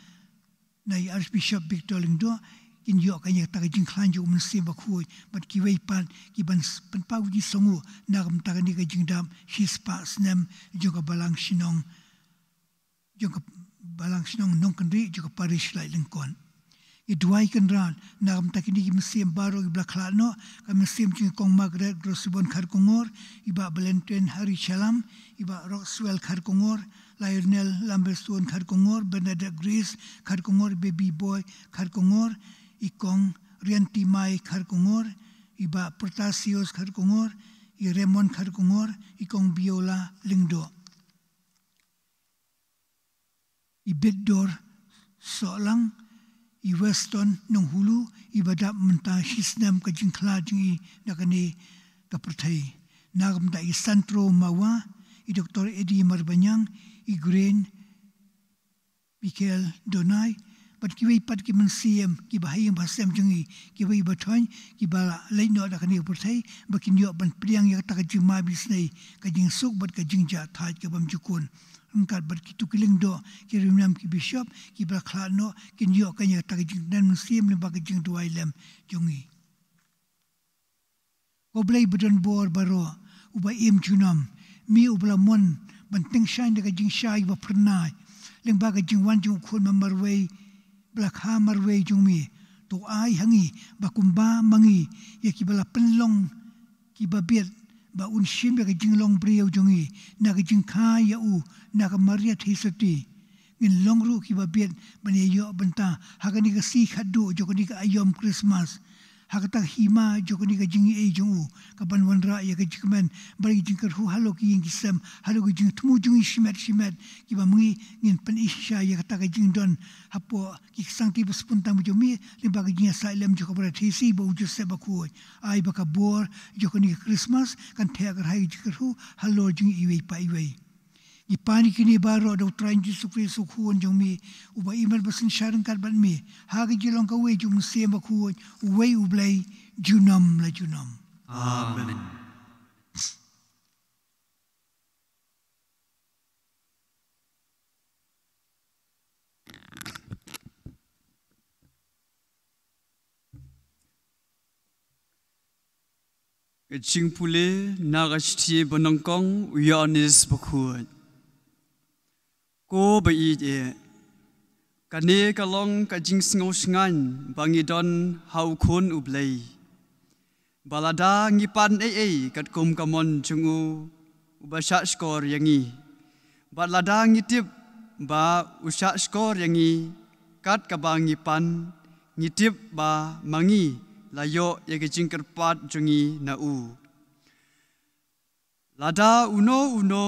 na i Archbishop Victor Lyngdoh, kin ïoh kane kata ka jingkhlaiñ jong u Mynsiem Bakhuid, bad kiwei pat kiban s-, pynpaw jingsngewnguh na ka bynta kane ka jingdap shispah snem jong ka balang shnong, jong ka balang shnong Nongkynrih jong ka parish Laitlyngkot. Ngi duwai kynrad na ka bynta kine ki mynsiem baroh kiba la khlad noh, ka mynsiem jong i Kong Margaret Grosibon Kharkongor, i Bah Valentine Hari Shalam, i Bah Roxwell Kharkongor, Lionel Lamberstone Kharkongor, Bernadette Grace Kharkongor, Baby Boy Kharkongor, i Kong Rianti Mai Kharkongor, i Bah Protasius Kharkongor, i Raymond Kharkongor, i Kong Biola Lyngdoh, i Bitdor Sohlang, i Weston Nonghulu, iba dap mynta shi snem ka jingkhlad jong i na kane ka pyrthei. Na ka bynta i Santro Mawa, i Doktor Eddie Marbaniang, i Grain Michael Donai, bad kiwei pat ki mynsiem kiba ha ïing ba ha sem jong i, kiwei ba thoiñ, kiba la leit noh na kane ka pyrthei, ba kin ïoh ban pdiang ïa kata ka jingmabisnei, ka jingsuk bad ka jingjahthait ka bymjukut. Ryngkat bad kito ki lyngdoh, ki riewniam, ki bishop, kiba la khlad noh, kin ïoh kane kata ka jingkmen mynsiem lyngba ka jingduwai lem jong i. Ko Blei ba don bor baroh, uba im junom, me uba la mon ban tyngshaiñ da ka jingshai ba phyrnai lyngba ka jingwan jong u Khun ba marwei, ba la kha marwei jong me, to ai ha ngi ba kumba ma ngi ïa kiba la pynlong kiba bieit, ba un shim ïa ka jinglong briew jong ngi na ka jingkha ïa u na ka Maria Theisotti. Ngin long ruh kiba bieit ban ïa ïoh bynta ha kane ka sngi khatduh jong kane ka aïom Christmas, ha kata ka hima jong kane ka jingaiei jong u, kaban wanrah ïa ka jingkmen bad ka jingkyrkhu halor ki ïing ki sem, halor ka jingthmu jong ngi shimet shimet, kiba ma ngi ngin pyni shisha ïa kata ka jingdon hapoh ki ksangti ba sngewbha tam jong me lyngba ka jingïasaid lem jong ka Maria Theisotti bad u Joseph Bakhuid. Ai ba ka bor jong kane ka Christmas kan theh kyrhai ka jingkyrkhu halor jong ngi iwei pa iwei. Ngi pan ïa kine baroh da u Trai Jisu Khrist u Khun jong me, uba im bad ba synshar ryngkat bad me ha ka jinglong kawei jong u Mynsiem Bakhuid, uwei U Blei, junom la junom. Amen. Ka jingpule na ka shithi ba nyngkong u Ïoannis Bakhuid. Ko ba ïeit eh, kane ka long ka jingsngew shngaiñ ba ngi don ha u Khun U Blei, ba lada ngi pan ei ei katkum ka mon jong u, uba shahshkor ïa ngi. Bad lada ngi tip ba u shahshkor ïa ngi kat kaba ngi pan, ngi tip ba ma ngi la ïoh ïa ka jingkyrpad jong ngi na u. Lada uno uno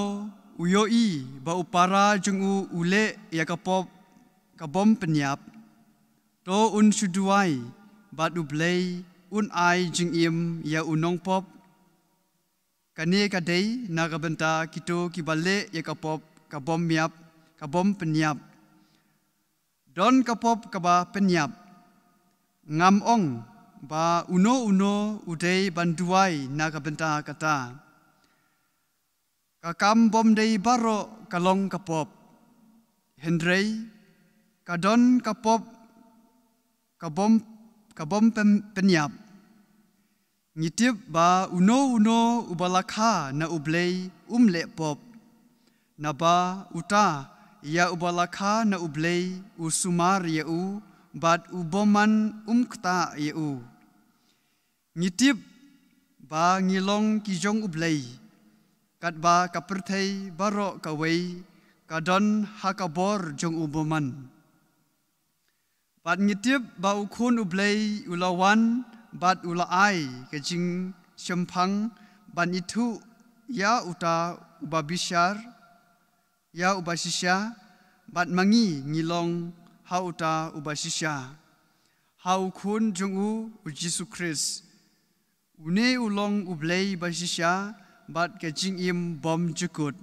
u ïohi ba u para jong u u leh ïa ka pop ka bym pynïap, to un shu duwai bad U Blei un ai jingim ïa u nongpop. Kane ka dei na ka bynta kito kiba leh ïa ka pop ka bym ïap, ka bym pynïap. Don ka pop kaba pynïap. Ngam ong ba uno uno u dei ban duwai na ka bynta kata. Ka kam bym dei baroh ka long ka pop. Hynrei ka don ka pop ka bym, ka bym pyn-, pynïap. Ngi tip ba uno uno uba la kha na U Blei um leh pop. Naba uta ïa uba la kha na U Blei u sumar ïa u, bad u bymman um ktah ïa u. Ngi tip ba ngi long ki jong U Blei, katba ka pyrthei baroh kawei ka don ha ka bor jong u bymman. Bad ngi tip ba u Khun U Blei u la wan bad u la ai ka jingshemphang ban ithuh ïa uta uba bishar, ïa uba shisha, bad ma ngi ngi long ha uta uba shisha, ha u Khun jong u, u Jisu Khrist. Une u long U Blei ba shisha bad ka jingim bymjukut.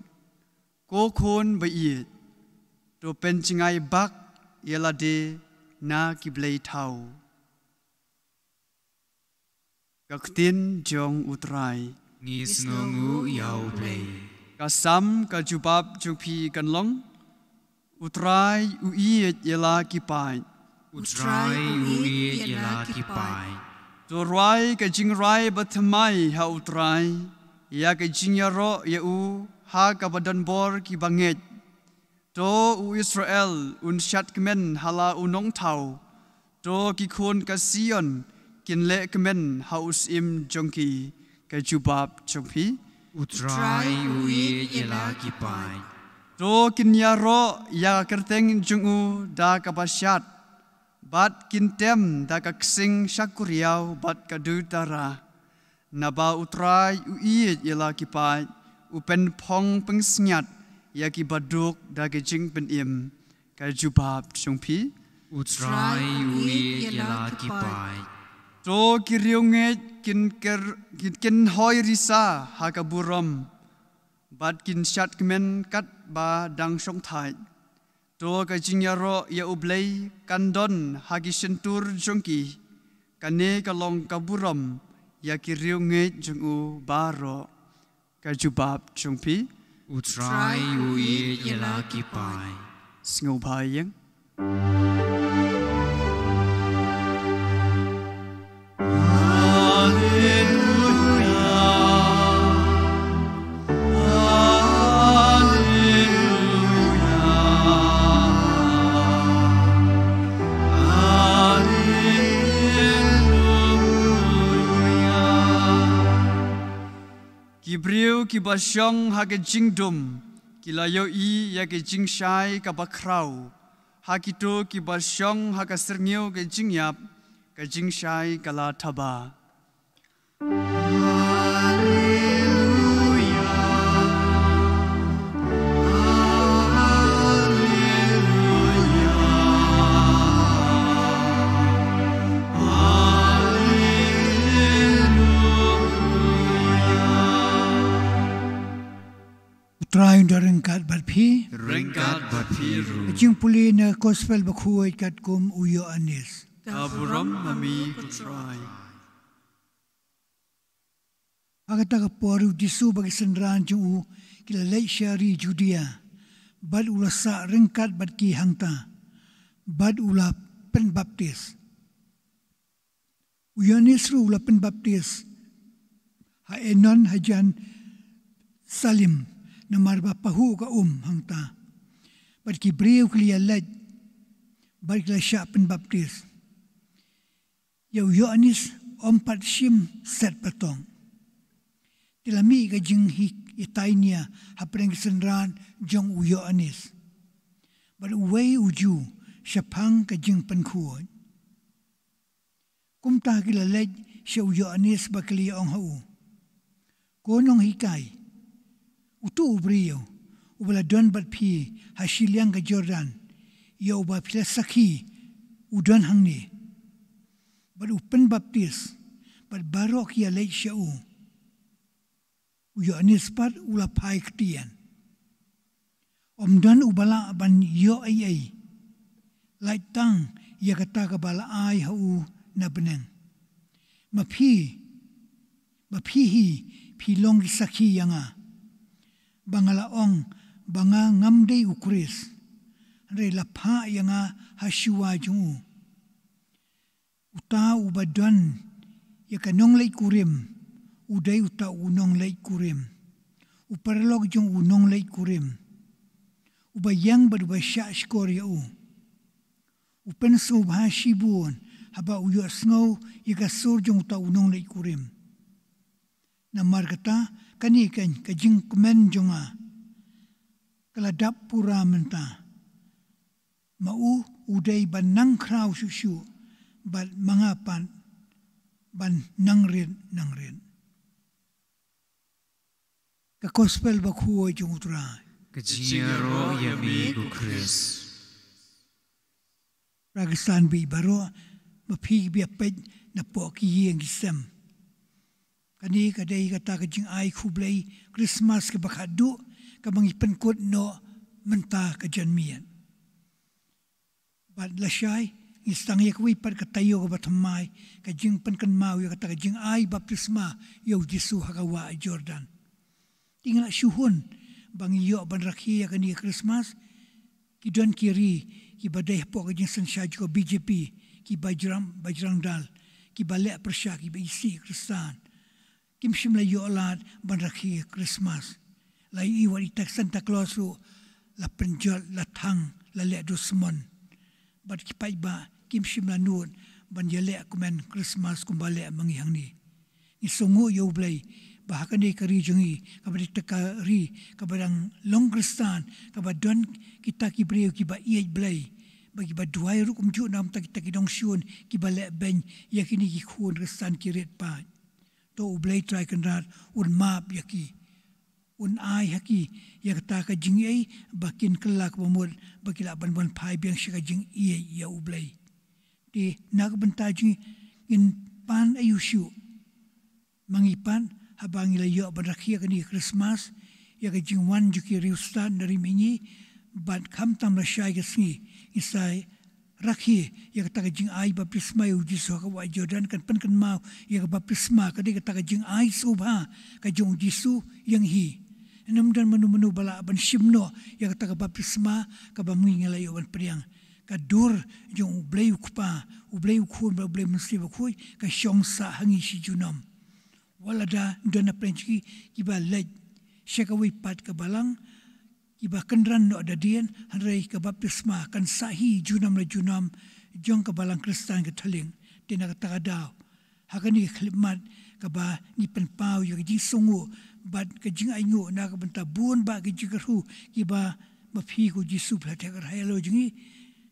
Ko Khun ba ïeit, to pynjngai bak ïa lade na ki blei thaw. Ka ktien jong U Trai. Ngi sngewnguh ïa U Blei. Ka Salm ka jubab jong phi kan long: U Trai u ïeit ïa la ki paid. U Trai u ïeit ïa la ki paid. To rwai ka jingrai bathymmai ha U Trai, ïa ka jingïaroh ïa u ha kaba don bor ki bangeit. To u Israel un shad kmen ha la u nongthaw. To ki khun ka Sion kin leh kmen ha u syiem jong ki. Ka jubab jong phi. U Trai u ïeit ïa la ki paid. To kin ïaroh ïa ka kyrteng jong u da kaba shad, bad kin tem da ka ksing shakuriaw bad ka dudara. Naba U Trai u ïeit ïa la ki paid, u pynphong pynsngiat ïa ki baduk da ka jingpynim. Ka jubab jong phi. U Trai u ïeit ïa la ki paid. To ki riewngeit kin ker, kin, kin hoi risa ha ka burom, bad kin shad kmen katba dang shongthait. To ka jingïaroh ïa U Blei kan don ha ki shyntur jong ki. Kane ka long ka burom ïa ki riewngeit jong u baroh. Ka jubab jong phi. U Trai u ïeit ïa la ki paid. Sngewbha ïeng. Ki briew kiba shong ha ka jingdum ki la ïohi ïa ka jingshai kaba khraw. Ha kito kiba shong ha ka syrngiew ka jingïap, ka jingshai ka la thaba. U Trai un da ryngkat bad phi. Ryngkat bad phi ruh. Ka jingpule na ka Gospel bakhuid katkum u Ïoannis. Ka burom ma me ko Trai. Ha kata ka por u Jisu bad ki synran jong u ki la leit sha ri Judia, bad u la sah ryngkat bad ki hangta, bad u la pynbaptis. U Ïoannis ruh u la pynbaptis ha Enon hajan Salim, namar ba pahuh ka um hangta. Bad ki briew ki la ïaleit bad ki la shah pynbaptis. Ïa u Ïoannis ym pat shim set patong. Te la mih ka jinghikai nia hapdeng ki synran jong u Ïoannis bad uwei u Jiw shaphang ka jingpynkhuid. Kumta ki la leit sha u Ïoannis bad ki la ong ha u, Ko nonghikai, uto u briew uba la don bad phi ha shiliang ka Jordan, ïa uba phi la sakhi, u don hangne, bad u pynbaptis, bad baroh ki ïaleit sha u. U Ïoannis pat u la phai ktien. Ym don uba lah ban ïoh ei ei, lait tang ïa kata kaba la ai ha u na bneng. Ma phi, ma phi hi, phi long ki sakhi ïa nga. Ba nga la ong, ba nga ngam dei u Khrist. Hynrei la phah ïa nga ha shuwa jong u. Uta uba don ïa ka nongleit kurim, u dei uta u nongleit kurim. U paralok jong u nongleit kurim. Uba ïeng bad uba shah shkor ïa u. U pynsngewbha shibun, haba u ïohsngew ïa ka sur jong uta u nongleit kurim. Namar kata, kane ka, ka jingkmen jong nga. Ka la dap pura mynta. Ma u, u dei ban nang khraw shuh shuh, bad ma nga pat ban nang rit, nang rit. Ka gospel bakhuid jong u Trai. Ka jingïaroh ïa me ko Khrist. Para Khristan baieit baroh, ma phi ba ïa peit napoh ki ïing ki sem. Kane ka dei kata ka jingai khublei Christmas kaba khatduh, kaba ngi pynkut noh mynta ka janmiet. Bad lashai, ngi sdang ïa kawei pat ka taïew kaba thymmai, ka jingpynkynmaw ïa kata ka jingai baptisma ïa u Jisu ha ka wah Jordan. Te ngi la shu hun, ba ngi ïoh ban rakhe ïa kane ka Christmas, ki don ki ri, kiba dei hapoh ka jingsynshar jong ka B J P, ki Bajrang, Bajrang Dal, kiba leh pyrshah, kiba isih Khristan. Kim shym la ïoh lad ban rakhe Christmas. La ïohi wat ita ki Santa Claus ruh, la pynjot, la thang, la leh dusmon. Bad ki paidbah, kim shym la nud, ban ïaleh kmen Christmas kumba leh ma ngi hangne. Ngi sngewnguh ïa u Blei, ba ha kane ka ri jong ngi, kaba dei kata ka ri, kaba dang long Khristan, kaba don kita ki briew kiba ïeit Blei, ba kiba duwai ruh kumjuh na bynta kita ki nongshun, kiba leh beiñ, ïa kine ki khun Khristan ki rit paid. To u Blei Trai Kynrad, un map ïa ki. Un ai ha ki, ïa kata ka jingïeit, ba kin kylla kaba mut, ba ki lah ban wan phai biang sha ka jingïeit ïa u Blei. Te na ka bynta jong ngi ngin pan aïu shuh. Ma ngi pat, haba ngi la ïoh ban rakhe ïa kane ka Christmas, ïa ka jingwan jong ki riewstad na ri mihngi, bad khamtam lashai ka sngi, ngi sa rakhe ïa kata ka jingai baptisma ïa u Jisu ha ka wah Jordan, kan pynkynmaw ïa ka baptisma, ka dei kata ka jingai sngewbha ka jong u Jisu ïa ngi. Ngim don mano mano ba lah ban shim noh ïa kata ka baptisma kaba ma ngi ngi la ïoh ban pdiang. Ka dur jong u Blei u Kpa, u Blei u Khun, bad u Blei Mynsiem Bakhuid, ka shong sah ha ngi shi junom. Wat lada don na pdeng jong ki, kiba leit sha kawei pat ka balang, kiba kynran noh da dien, hynrei ka baptisma kan sah hi junom la junom jong ka balang Khristan ka thylliej. Te na kata ka daw, ha kane ka khyllipmat, kaba ngi pynpaw ïa ka jingsngewnguh bad ka jingainguh na ka bynta bun bah ki jingkyrkhu, kiba ma phi ko Jisu phi la theh kyrhai halor jong ngi,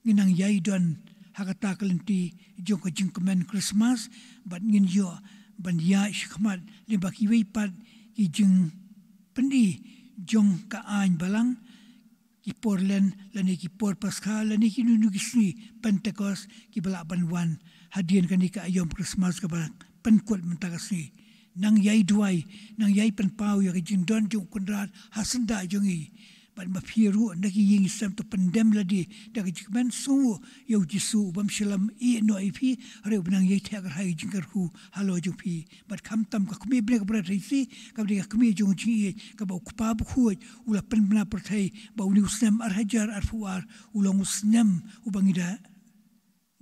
ngin nang ïai don ha kata ka lynti jong ka jingkmen Christmas, bad ngin ïoh ban ïaid shakhmat lyngba kiwei pat ki jingpyni jong ka aiñ balang, ki por Lent, lane ki por Paskha, lane kino kino ki sngi Pentekost, kiba lah ban wan hadien kane ka aïom Christmas kaba pynkut mynta ka sngi. Nang ïai duwai, nang ïai pynpaw ïa ka jingdon jong u Kynrad ha syndah jong ngi. Bad ma phi ruh na ki ïing ki sem, to pyndem lade da ka jingkmen sngewnguh ïa u Jisu, u bym shym la ïehnoh ïa phi, hynrei uba nang ïai theh kyrhai ïa ka jingkyrkhu halor jong phi. Bad khamtam ka kmie bneng kaba rit ha ïing sih, kaba dei ka kmie jong u jingïeit, kaba u Kpa Bakhuid u la pynbna pyrthei, ba une u snem ar hajar arphew ar u long u snem uba ngi da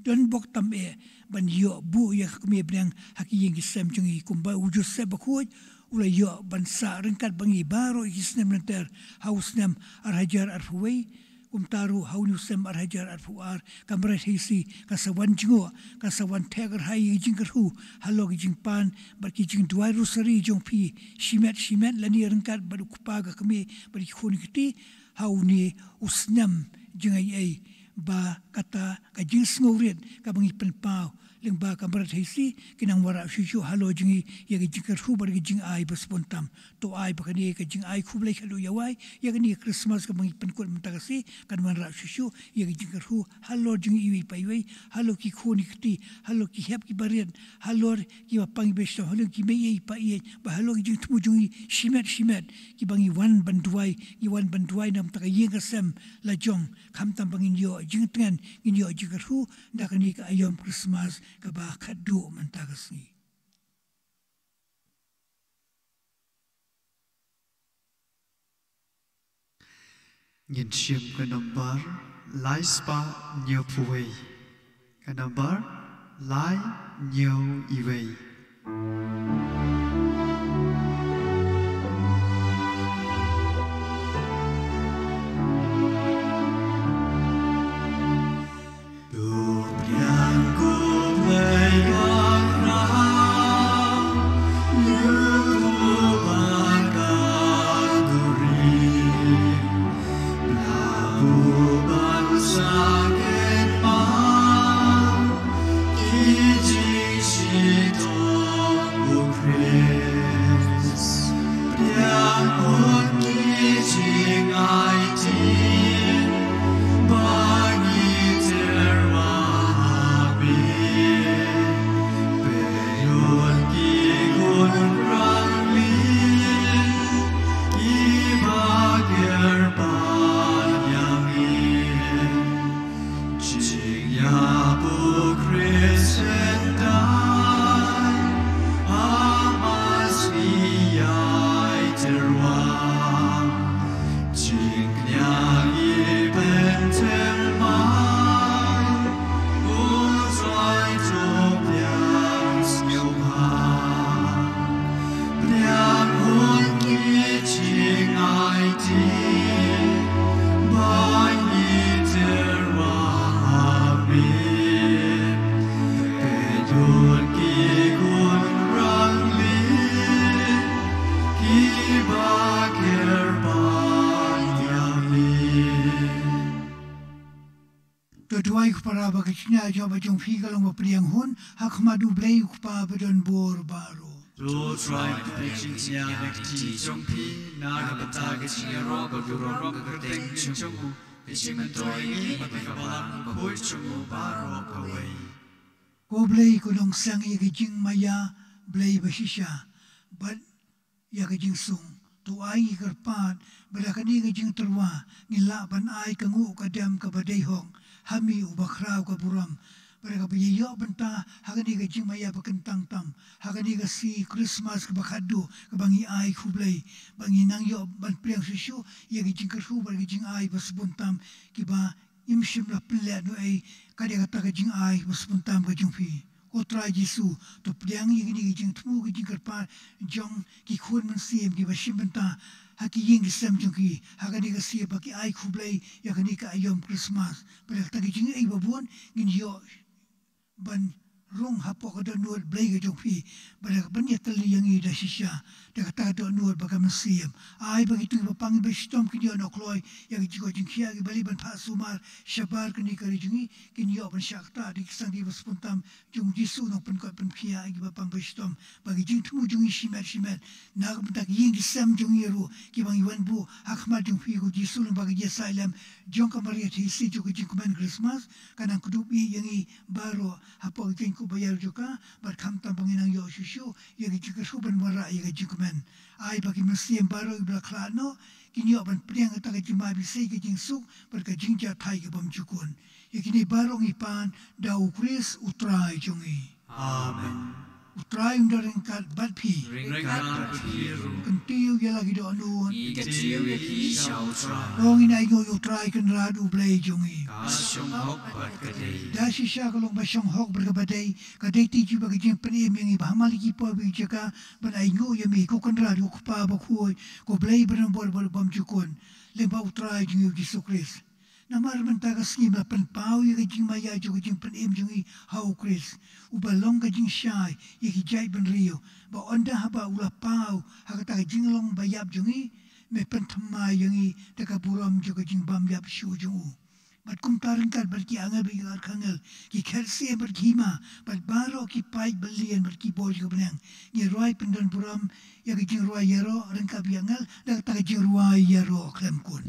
don bok tam eh ban ïoh buh ïa ka kmie bneng ha ki ïing ki sem jong ngi, kumba u Joseph Bakhuid u la ïoh ban sah ryngkat bad ngi baroh ki snem lynter ha u snem ar hajar arphew wei. Kumta ruh ha une u snem ar hajar arphew ar, ka Maraithaisi ka sa wan jngoh, ka sa wan theh kyrhai ïa ki jingkyrkhu halor ki jingpan bad ki jingduwai rosary jong phi shimet shimet, lane ryngkat bad u kpa, ka kmie bad ki khun ki kti, ha une u snem jingaiei, ba kata ka jingsngewrit kaba ngi pynpaw lyngba ka Maraithaisi, kin nang wanrah shuh shuh halor jong ngi ïa ka jingkyrkhu bad ka jingai ba sbun tam. To ai ba kane ka jingai khublei khatduh ïa wai, ïa kane ka Christmas kaba ngi pynkut mynta ka sngi, kan wanrah shuh shuh ïa ka jingkyrkhu halor jong ngi iwei pa iwei, halor ki khun ki kti, halor ki hep ki barit, halor kiba pang kiba shitom, halor ki mei ïeit pa ïeit, bad halor ki jingthmu jong ngi shimet shimet, kiba ngi wan ban duwai, ngi wan ban duwai na bynta ka ïing ka sem la jong, khamtam ba ngin ïoh jingtngen, ngin ïoh jingkyrkhu da kane ka aïom Christmas kaba khatduh mynta ka sngi. Ngin shim ka nombar lai spah hynñiew phew wei. Ka nombar lai hynñiew wei. To duwai ko para ba ka jingshaniah jong ba jong phi ka long ba pdiang hun ha khmat U Blei U Kpa ba don bor baroh. To Trai, phi pdiang jingshaniah na ka kti jong phi, na ka bynta ka jingïaroh ka burom ka kyrteng jong u, ka jingmyntoi ïa ngi bad ka balang bakhuid jong u baroh kawei. Ko Blei, ko Nongsiang ïa ka jingmaïa, Blei ba shisha, bad ïa ka jingsuk. To ai ngi kyrpad ba da kane ka jingtyrwa ngin lah ban ai ka nguh ka dem kaba dei hok ha me uba khraw ka burom, ba da kaba ïa ïoh bynta ha kane ka jingmaïa ba kyntang tam, ha kane ka sngi Christmas kaba khatduh kaba ngi ai khublei, ba ngin nang ïoh ban pdiang shuh shuh ïa ka jingkyrkhu bad ka jingai ba sbun tam kiba ngim shym la pynleh noh ei, ka dei kata ka jingai ba sbun tam ka jong phi. Ko Trai Jisu, to pdiang ïa kine ki jingthmu ki jingkyrpad jong ki khun mynsiem kiba shim bynta ha ki ïing ki sem jong ki ha kane ka sngi ba ki ai khublei ïa kane ka aïom Christmas. Bad da kata ka jingïeit ba bun ngin ïoh ban rung hapoh ka dohnud Blei ka jong phi, bad da ka ban ïatylli ïa ngi da shisha da kata ka dohnud ba ka mynsiem. Ai ba kito kiba pang ba shitom kin ïoh noh kloi ïa ka jingkoit jingkhiah, kiba leit ban phah sumar shabar kane ka ri jong ngi, kin ïoh ban shah ktah da ki sangti ba sbun tam jong u Jisu u nongpynkhuid pynphiah ïa kiba pang ba shitom, ba ka jingthmu jong ngi shimet shimet na ka bynta ki ïing ki sem jong ngi ruh kiba ngi wan buh ha khmat jong phi, ko Jisu, lyngba ka jingïasaid lem jong ka Maria Theisotti jong ka jingkmen Christmas, kan nang kdup ïa ngi baroh hapoh ka jingkup ba ïaroh jong ka, bad khamtam ba ngin nang ïoh shuh shuh ïa ka jingkyrkhu ban wanrah ïa ka jingkmen. Ai ba ki mynsiem baroh kiba la khlad noh kin ïoh ban pdiang kata ka jingma bishar, ka jingsuk bad ka jingjahthait ka bymjukut. Ïa kine baroh ngi pan da u Khrist u Trai jong ngi. Amen. U Trai un don ryngkat bad phi. Ryngkat bad phi ruh. Kyntiew ïa la ki dohnud. Ngi kyntiew ïa ki sha u Trai. To ngin ainguh ïa u Trai Kynrad U Blei jong ngi. Ka shong hok bad ka dei. Da shisha ka long ba shong hok bad kaba dei, ka dei te jong ba ka jingpynim ïa ngi ba ha man la ki por bad ki jaka ban ainguh ïa me, ko Kynrad, ko Kpa bakhuid, ko Blei ba don bor bad bymjukut, lyngba u Trai jong ngi u Jisu Khrist. Namar mynta ka sngi me la pynpaw ïa ka jingmaïa jong ka jingpynim jong ngi ha u Khrist, uba long ka jingshai ïa ki jaitbynriew, ba ynda haba u la paw ha kata ka jinglong ba ïap jong ngi, me pynthymmai ïa ngi da ka burom jong ka jingbym ïap shuh jong u. Bad kumta ryngkat bad ki angel bad ki archangel, ki khet syiem bad ki hima, bad baroh ki paid balian bad ki bor jong ka bneng, ngi rwai pyndonburom ïa ka jingrwai ïaroh ryngkat bad ki angel da kata ka jingrwai ïaroh khlem kut.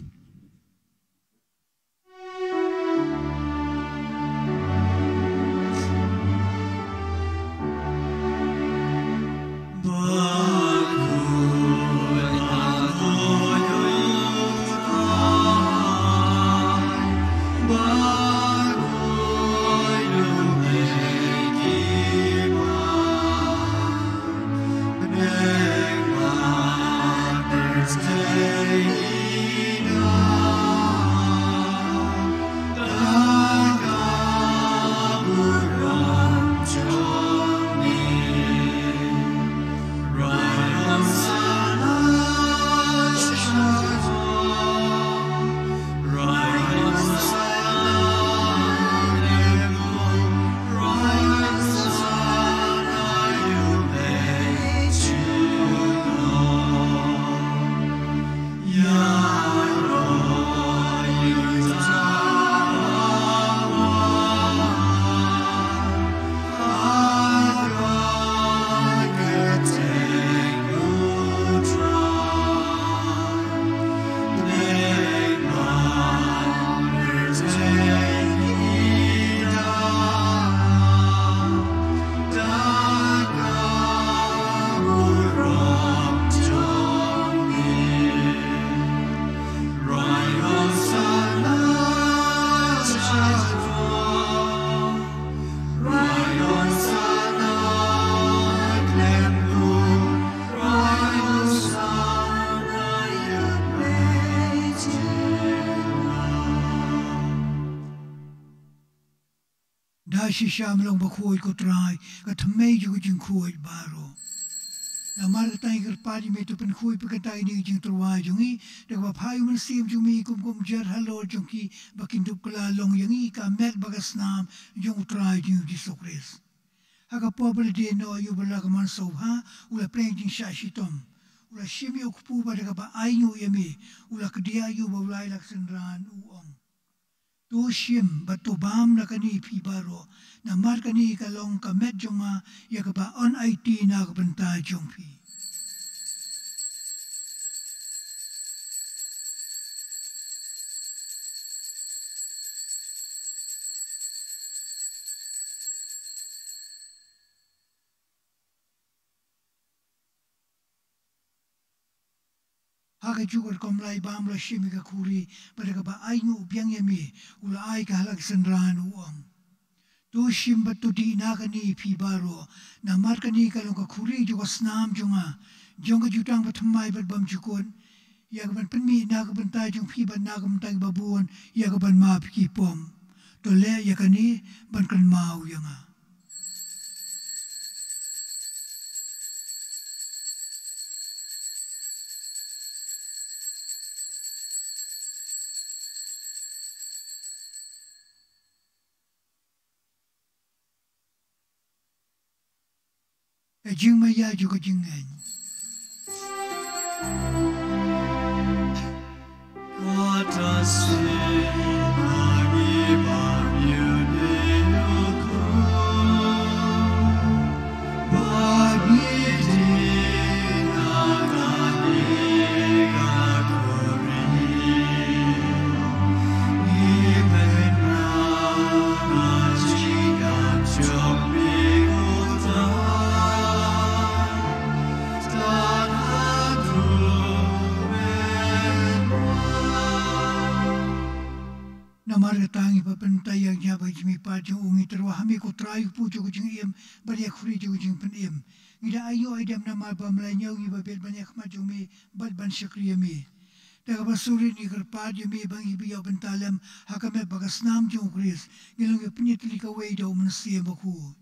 Shisha, me long bakhuid, ko Trai, ka thymmei jong ka jingkhuid baroh. Namar kata ngi kyrpad ïa me, to pynkhuid pynkynta ïa kane ka jingtyrwa jong ngi da kaba phah ïa u Mynsiem jong me kum ka umjar halor jong ki, ba kin dup kylla long ïa ngi ka met bad ka snam jong u Trai jong ngi u Jisu Khrist. Ha ka por ba la die noh ïa u ba la ka mansa u bha, u la pdiang ïa ka jingshah shitom. U la shim ïa u kpu bad da kaba ainguh ïa me, u la kdiah ïa u ba u la ai la ka synran, u ong: To shim bad to bam na kane phi baroh, namar kane ka long ka met jong nga ïa kaba yn aiti na ka bynta jong phi. Ha kajuh ka rukom lai bam u la shim ïa ka khuri, bad da kaba ainguh biang ïa me, u la ai ka ha la ka synran, u ong: To shim bad to dih na kane phi baroh, namar kane ka long ka khuri jong ka snam jong nga, jong ka jutang bathymmai bad bymjukut, ïa kaban pynmih na ka bynta jong phi bad na ka bynta ki babun, ïa kaban map ïa ki pop. To leh ïa kane ban kynmaw ïa nga. Ka jingmaïa jong ka jingngeit. Namar kata ngi ba pynta ïa ngi ha ka jingmihpat jong u, ngi tyrwa ha me ko Trai u kpu jong ka jingim bad ïa ka khuri jong ka jingpynim. Ngi da ainguh aidem namar ba me la ñiew ngi ba bit ban ïa khmat jong me bad ban shakri ïa me. Da kaba sngewrit ngi kyrpad ïa me ba ngi ba ïoh bynta lem ha ka met bad ka snam jong u Khrist, ngi long ki ba pynïatylli kawei da u Mynsiem Bakhuid.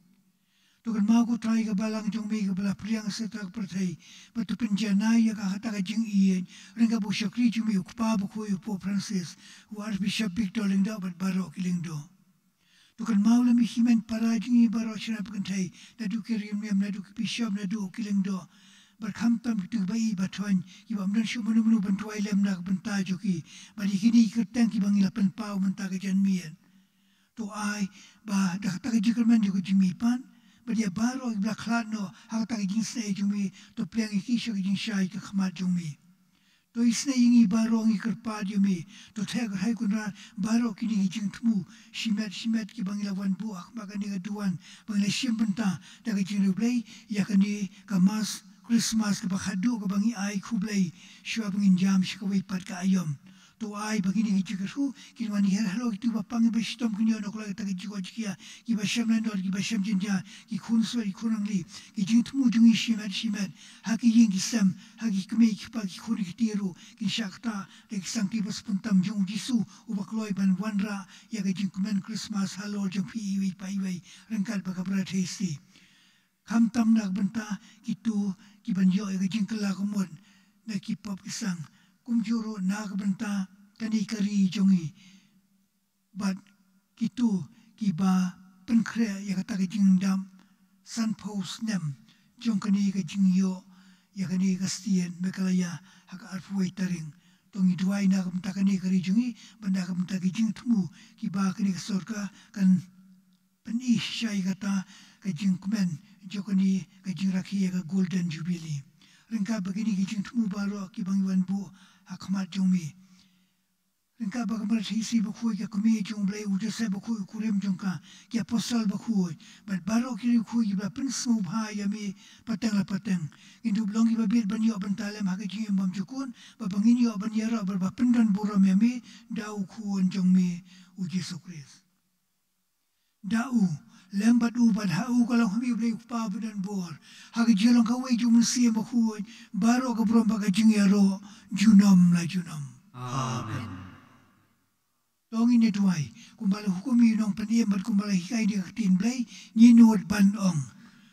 To kynmaw ko Trai ka balang jong me kaba la pdiang ha ka sla ka pyrthei, bad to pynjanai ïa ka ha kata ka jingïeit ryngkat bad u shakri jong me u Kpa Bakhuid u Pope Francis, u Archbishop Victor Lyngdoh bad baroh ki lyngdoh. To kynmaw lem ïa ki hynmen para jong ngi baroh shynrang ba kynthei, naduh ki riewniam, naduh ki bishop, naduh ki lyngdoh. Bad khamtam kito kiba ïeit ba thoiñ, kiba ym don shuh mano mano ban duwai lem na ka bynta jong ki. Bad ïa kine ki kyrteng kiba ngi la pynpaw mynta ka janmiet. To ai ba da kata ka jingkyrmen jong ka jingmihpat, bad ïa baroh kiba la khlad noh ha kata ka jingsnei jong me, to pdiang ïa ki sha ka jingshai ka khmat jong me. To isnei ïa ngi baroh, ngi kyrpad ïa me. To theh kyrhai Kynrad baroh kine ki jingthmu shimet shimet kiba ngi la wan buh ha khmat kane ka duwan ba ngi la shim bynta da ka jingriewblei ïa kane ka Mass Christmas kaba khatduh kaba ngi ai khublei shuwa ba ngin jam sha kawei pat ka aïom. To ai ba kine ki jingkyrkhu kin wan hiar halor kito ba pang, kiba shitom kin ïoh noh kloi kata ka jingkoit jingkhiah, kiba shem lanot, kiba shem jynjar, ki khun swet, ki khun rangli, ki jingthmu jong ngi shimet shimet, ha ki ïing ki sem, ha ki kmie ki kpa, ki khun ki kti ruh, kin shah ktah da ki sangti ba sngewbha tam jong u Jisu uba kloi ban wanrah ïa ka jingkmen Christmas halor jong phi iwei pa iwei, ryngkat bad ka Barathei Sih. Khamtam na ka bynta kito kiban ïoh ïa ka jingkylla ka mut na ki pop ki sang, kumjuh ruh na ka bynta kane ka ri jong ngi, bad kito kiba pynkhreh ïa kata ka jingdap sanphew snem jong kane ka jingïoh ïa kane ka state Meghalaya ha ka arphew wei tarik. To ngi duwai na ka bynta kane ka ri jong ngi, bad na ka bynta ki jingthmu kiba kane ka sorkar kan pyni shisha ïa kata ka jingkmen jong kane ka jingrakhe ïa ka Golden Jubilee. Ryngkat bad kine ki jingthmu baroh kiba ngi wan buh ha khmat jong me, ryngkat bad ka Barathei Sih Bakhuid, ka Kmie jong U Blei, u Joseph Bakhuid u kurim jong ka, ki Apostol Bakhuid, bad baroh ki riewkhuid kiba la pynsngewbha ïa me pateng la pateng, ngin dup long kiba bit ban ïoh bynta lem ha ka jingim bymjukut, bad ba ngin ïoh ban ïaroh bad ba pyndon burom ïa me da u Khun jong me u Jisu Khrist. Da u, lem bad u, bad ha u ka long ha me U Blei U Kpa badonbor, ha ka jinglong kawei jong U Mynsiem Bakhuid, baroh ka burom bad ka jingïaroh junom la junom. Amen. To ngin ïa duwai, kumba la hukum ïa u nongpynim bad kumba la hikai da ka ktien Blei, ngin nud ban ong.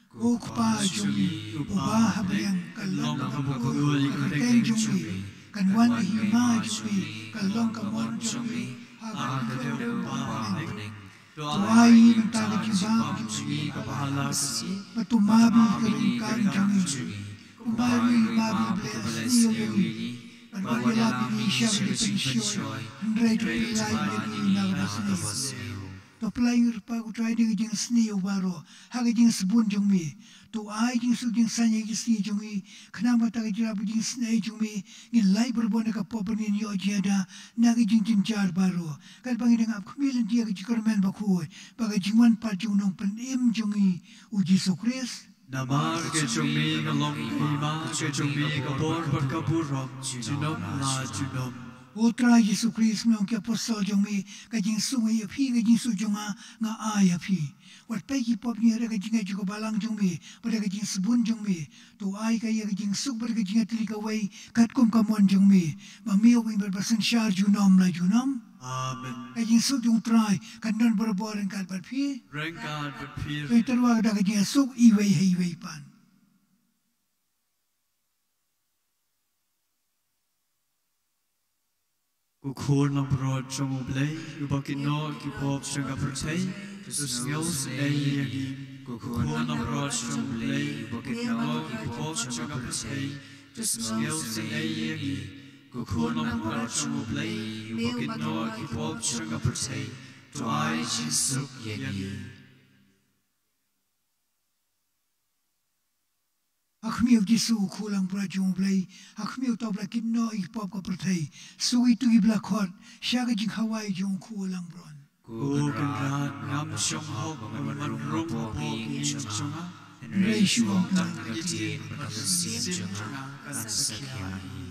Ko Kpa jong ngi uba ha bneng, ka long kaba khuid ka kyrteng jong ngi, kan wan ka hima jong ngi, kan long ka mon jong ngi ha ka khyndew kumba ha bneng. To ai mynta ka jingbam jong ngi kaba ha la ka sngi, bad to map ïa ka ryngkang jong ngi, kumba ruh ngi map ïa kiba leh sniew ïa ngi. Bad wat ïalam ïa ngi sha ka jingpynshoi, hynrei to pyllait ïa ngi na kaba sniew. To pyllait ngi, Kpa ko Trai, da ka jingsniew baroh ha ka jingsbun jong me. To ai jingsuk jingsaiñ ha ka sngi jong ngi, khnang ba kata ka jingïarap, ka jingisynei jong me, ngin lait barabor na ka pop bad ngin ïoh jingïada na ka jingjynjar baroh. Katba ngi dang ap khmih lynti ïa ka jingkyrmen bakhuid bad ka jingwan pat jong u nongpynim jong ngi, u Jisu Khrist. Namar ka jong me ka long ka hima, ka jong me ka bor bad ka burom, junom la junom. Ko Trai Jisu Khrist, me ong ki apostol jong me, ka jingsuk nga ai ïa phi, ka jingsuk jong nga nga ai ïa phi. Wat peit ki pop jong ngi ha ka jingngeit jong ka balang jong me bad ka jingsbun jong me. To ai ka ïa ka jingsuk bad ka jingïatylli kawei katkum ka mon jong me, ba me u Blei ba synshar junom la junom. Amen. Ka jingsuk jong u Trai kan don barabor ryngkat bad phi. Ryngkat bad phi. Phi tyrwa da ka jingsuk iwei ha iwei pat. Ko khun langbrot jong U Blei, uba kit noh ki pop jong ka pyrthei, to sngewsynei ïa ngi. Ko khun langbrot jong U Blei, uba kit noh ki pop jong ka pyrthei, to sngewsynei ïa ngi. Ko khun langbrot jong U Blei, uba kit noh ki pop jong ka pyrthei, to ai jingsuk ïa ngi. Ha khmih, Jisu, u khun langbrot jong U Blei, ha khmih uta uba la kit noh ïa ki pop ka pyrthei. Suk ïa kito kiba la khot sha ka jinghawai jong u khun langbrot. Ko Kynrad, ngam shong hok ba men wan rung hapoh ki jong nga, hynrei shu ong tang ka ktien bad ka mynsiem jong nga kan sa khia ïa ngi.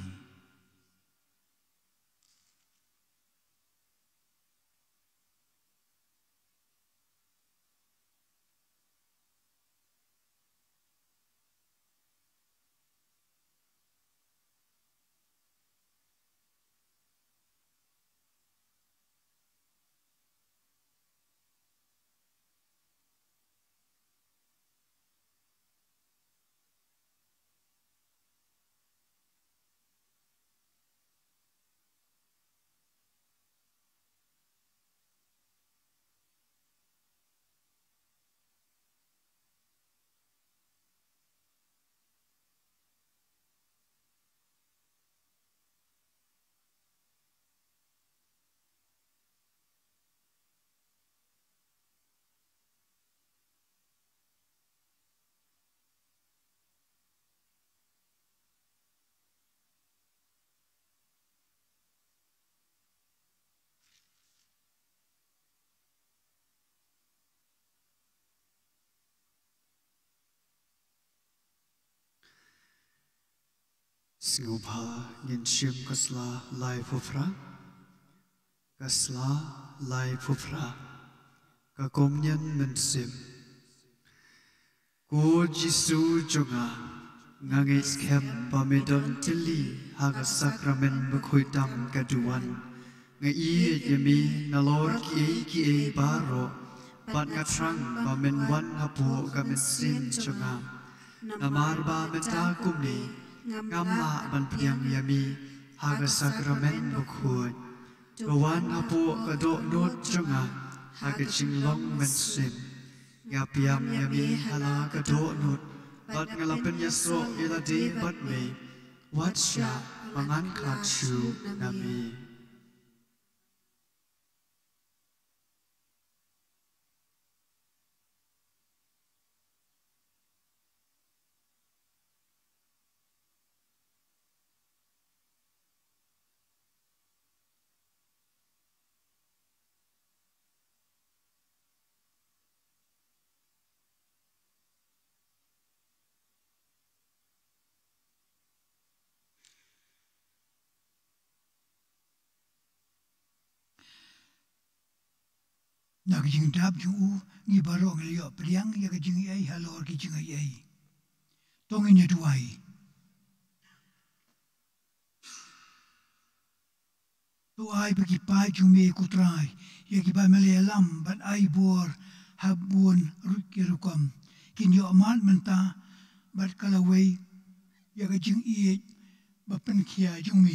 Sngewbha ngin shim ka sla laiphew phra. Ka sla laiphew phra. Ka Komunion Mynsiem. Ko Jisu jong nga, nga ngeit skhem ba me don tylli ha ka sakramen bakhuid tam ka duwan. Nga ïeit ïa me nalor kiei kiei baroh, bad nga thrang ba men wan hapoh ka mynsiem jong nga. Namar ba mynta kumne ngam lah ban pdiang ïa me ha ka sakramen bakhuid. To wan hapoh ka dohnud jong nga ha ka jinglong mynsiem. Nga pdiang ïa me ha la ka dohnud, bad nga la pynïasoh ïa lade bad me. Wat shah ba ngan khlad shuh na me. Na ka jingdap jong u, ngi baroh ngi la ïoh pdiang ïa ka jingaiei halor ki jingaiei. To ngin ïa duwai. To To ai ba ki paid jong me, ko Trai, ïa kiba me la ïalam bad ai bor ha bun ruh ki rukom, kin ïoh mad mynta bad ka lawei ïa ka jingïeit ba pynkhia jong me.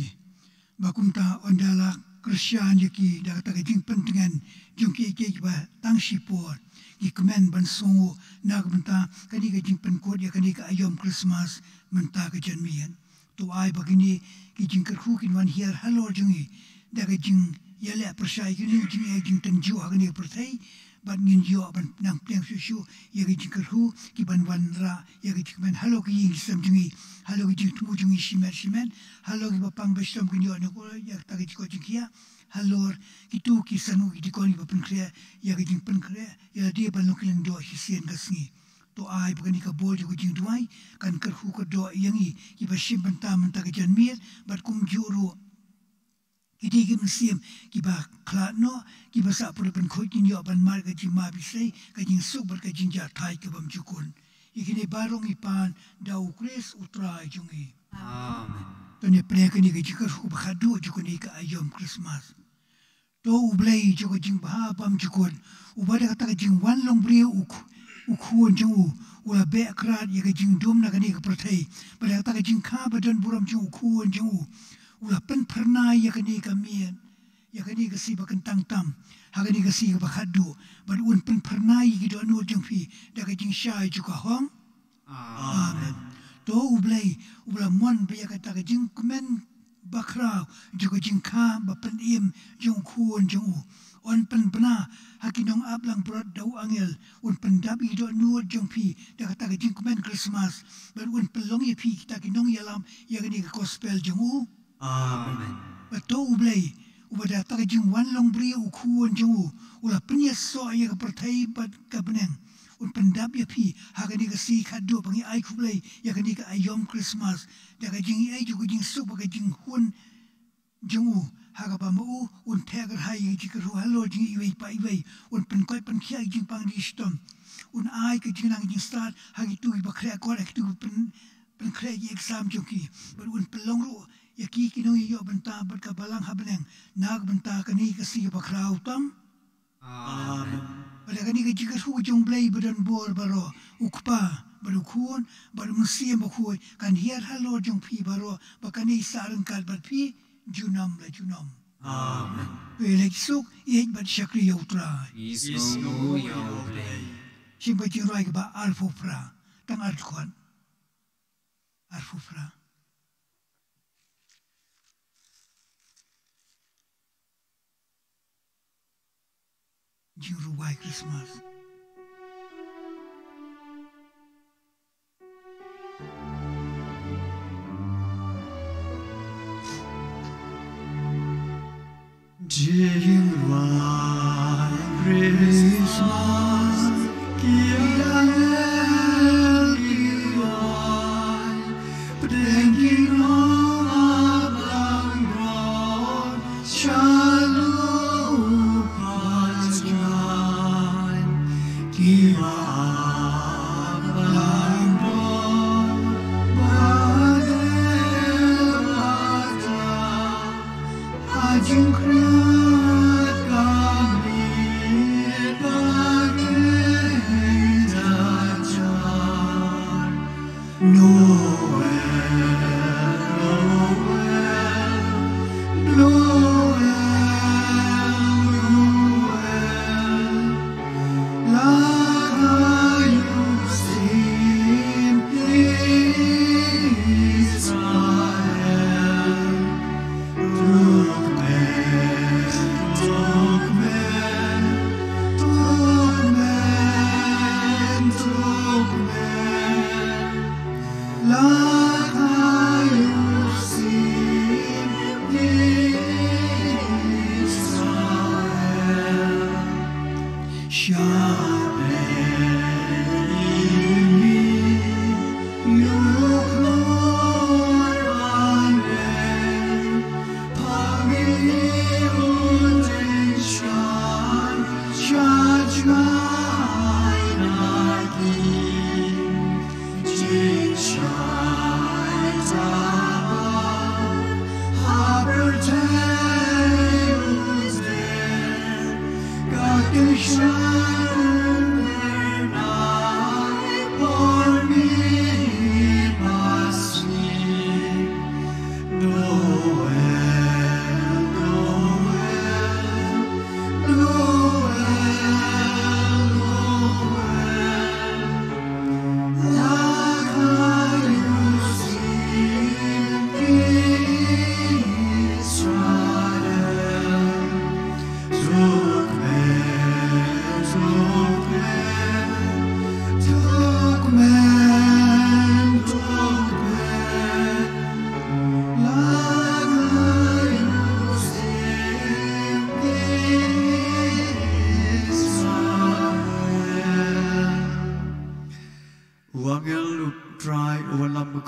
Ba kumta ynda la kyrshan ïa ki da kata ka jingpyntngen jong kiei kiei kiba tang shipor, ki kmen ban sngewnguh na ka bynta kane ka jingpynkut ïa kane ka aïom Khristmas mynta ka janmiet. To ai ba kine ki jingkyrkhu kin wan hiar halor jong ngi da ka jingïaleh pyrshah ïa kine ki jingeh jingtynjuh ha kane ka pyrthei, bad ngin ïoh ban nang pdiang shuh shuh ïa ki jingkyrkhu ki ban wanrah ïa ki jingkmen halor ki ïing ki sem jong ngi, halor ki jingthmu jong ngi shimet shimet, halor kiba pang ba shitom kin ïoh noh ïa kata ka jingkoit jingkhiah, halor kito ki synod ki dikon kiba pynkhreh ïa ki jingpynkhreh ïa lade ban long ki lyngdoh shisien ka sngi. To ai ba kane ka bor jong ka jingduwai kan kyrkhu kyrdoh ïa ngi kiba shim bynta mynta ka janmiet, bad kumjuh ruh ki dei ki mynsiem kiba khlad noh, kiba sah pyrshah pynkhuid, kin ïoh ban mad ka jingmap isei, ka jingsuk bad ka jingjahthait kabym jukut. Ïa kine baroh ngi pan da U Khrist U Trai jong ngi. Amen. To ngin pdiang kane ka jingkyrkhu ba khatduh jong kane ka aïom Khristmas. To U Blei jong ka jingbha bymjukut, uba da kata ka jingwan long briew u Kh-, u Khun jong u, u la beh krad ïa ka jingdum na kane ka pyrthei, bad da kata ka jingkha ba don burom jong u Khun jong u, u la pynphyrnai ïa kane ka miet, ïa kane ka sngi ba kyntang tam ha kane ka sngi kaba khatduh, bad un pynphyrnai ïa ki dohnud jong phi da ka jingshai jong ka hok. Amen. To U Blei uba la mon ba ïa kata ka jingkmen bakhraw jong ka jingkha ba pynim jong u Khun jong u, un pynbna ha ki nongap langbrot da u angel, un pyndap ïa ki dohnud jong phi da kata ka jingkmen Khristmas, bad un pynlong ïa phi kita ki nongïalam ïa kane ka gospel jong u. Amen. Bad to U Blei uba da kata ka jingwan long briew u Khun jong u, u la pynïasoh ïa ka pyrthei bad ka bneng, un pyndap ïa phi ha kane ka sngi khatduh ba ngi ai khublei ïa kane ka aïom Khristmas, da ka jingïaid jong ka jingsuk bad ka jinghun jong u, ha kaba ma u un theh kyrhai ïa ka jingkyrkhu halor jong ngi iwei pa iwei, un pynkoit pynkhiah ïa ka jingpang dih shitom, un ai ka jingnang jingstad ha kito kiba khreh kot, ha kito kiba pyn-, pynkhreh ïa ki exam jong ki, bad un pynlong ruh ïa ki ki nongïoh bynta bad ka balang ha bneng na ka bynta kane ka sngi bakhraw tam. Amen. Bad da kane ka jingkyrkhu jong U Blei ba don bor baroh, U Kpa bad U Khun bad U Mynsiem Bakhuid, kan hiar halor jong phi baroh, ba kan ïasah ryngkat bad phi junom la junom. Amen. Phi leit suk, ïeit bad shakri ïa U Trai. Isn't who you're playing. Shim ka jingrwai kaba arphew phra, tang ar dkhot. Arphew phra. Jingrwai Christmas. Jingrwai Christmas, ki angel ki rwai, pdeng ki nongaplangbrot, sha lupajngai, kiba aplangbrot, ba dei ba ta, ha jingkhreh ka miet ba dei da jar. Noel, Noel, Noel, Noel, la ka ïohsngew Israel.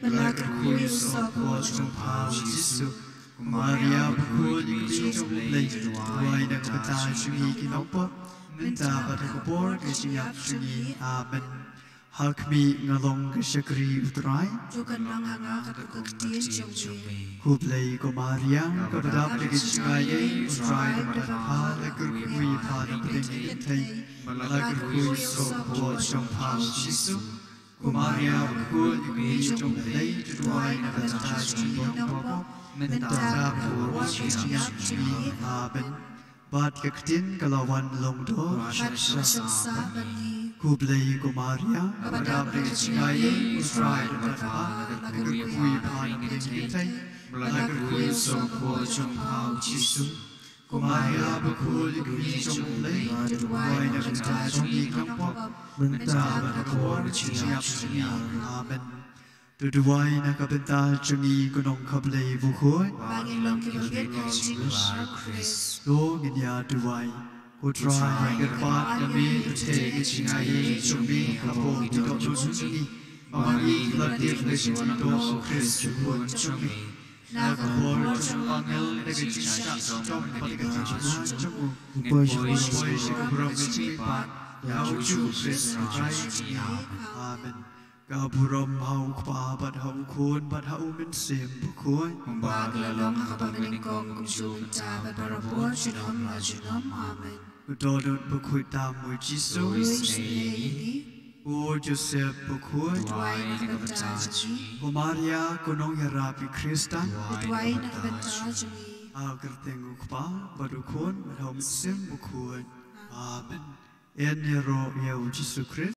ba la kyrkhu ïa u soh ka por jong pha u Jisu. Ko Maria bakhuid, ïa ka kmie jong U Blei, duwai na ka bynta jong ngi ki nongpop, mynta bad ha ka por ka jingïap jong ngi. Amen. Ha khmih, nga long ka shakri U Trai. To kan long ha nga katkum ka ktien jong me. Khublei ko Maria, kaba dap da ka jingaiei, U Trai u don bad pha, la kyrkhu ïa pha na pdeng ki kynthei, bad la kyrkhu ïa u soh ka por jong pha u Jisu. Ko Maria bakhuid, ïa ka kmie jong U Blei, to duwai na ka bynta jong ngi ki nongpop, mynta bad ha ka por ka jingïap jong ngi. Amen. Bad ka ktien ka la wan long doh, bad ka la shong sah bad ngi. Khublei ko Maria, kaba dap da ka jingaiei, U Trai u don bad pha, la kyrkhu ïa pha na pdeng ki kynthei, bad la kyrkhu ïa u soh ka por jong pha u Jisu. Ko Maria bakhuid, ïa ka kmie jong U Blei, to duwai na ka bynta jong ngi ki nongpop, mynta bad ha ka por ka jingïap jong ngi. Amen. To duwai na ka bynta jong ngi ko Nongkhablei bakhuid, ba ngin long kiba bit ha ka jingpynbna u Khrist. To ngin ïa duwai. Ko Trai kyrpad ïa me, to theh ïa ka jingaiei jong me hapoh ki dohnud jong ngi, ba ma ngi kin ïoh tip ïa ka jingmyntoi u Khrist u khun jong me. Na ka por jong u angel, da ka jingshah shitom bad ka jingshaniah jong u, ngin poi sha ka burom ka jingmihpat ïa uta u Khrist U Trai jong ngi. Amen. Ka burom ha u Kpa bad ha u Khun bad ha u Mynsiem Bakhuid. Kumba ka la long ha kaba nyngkong, kumjuh mynta bad barabor, junom la junom. Amen. Ko dohnud bakhuid tam u Jisu, isynei ïa ngi. Ko Joseph bakhuid, duwai na ka bynta jong ngi. Ko Maria ko nongïarap i Khristan, duwai na ka bynta jong ngi. Ha ka kyrteng u Kpa bad u Khun bad ha u Mynsiem Bakhuid. Amen. Yn ïaroh ïa u Jisu Khrist.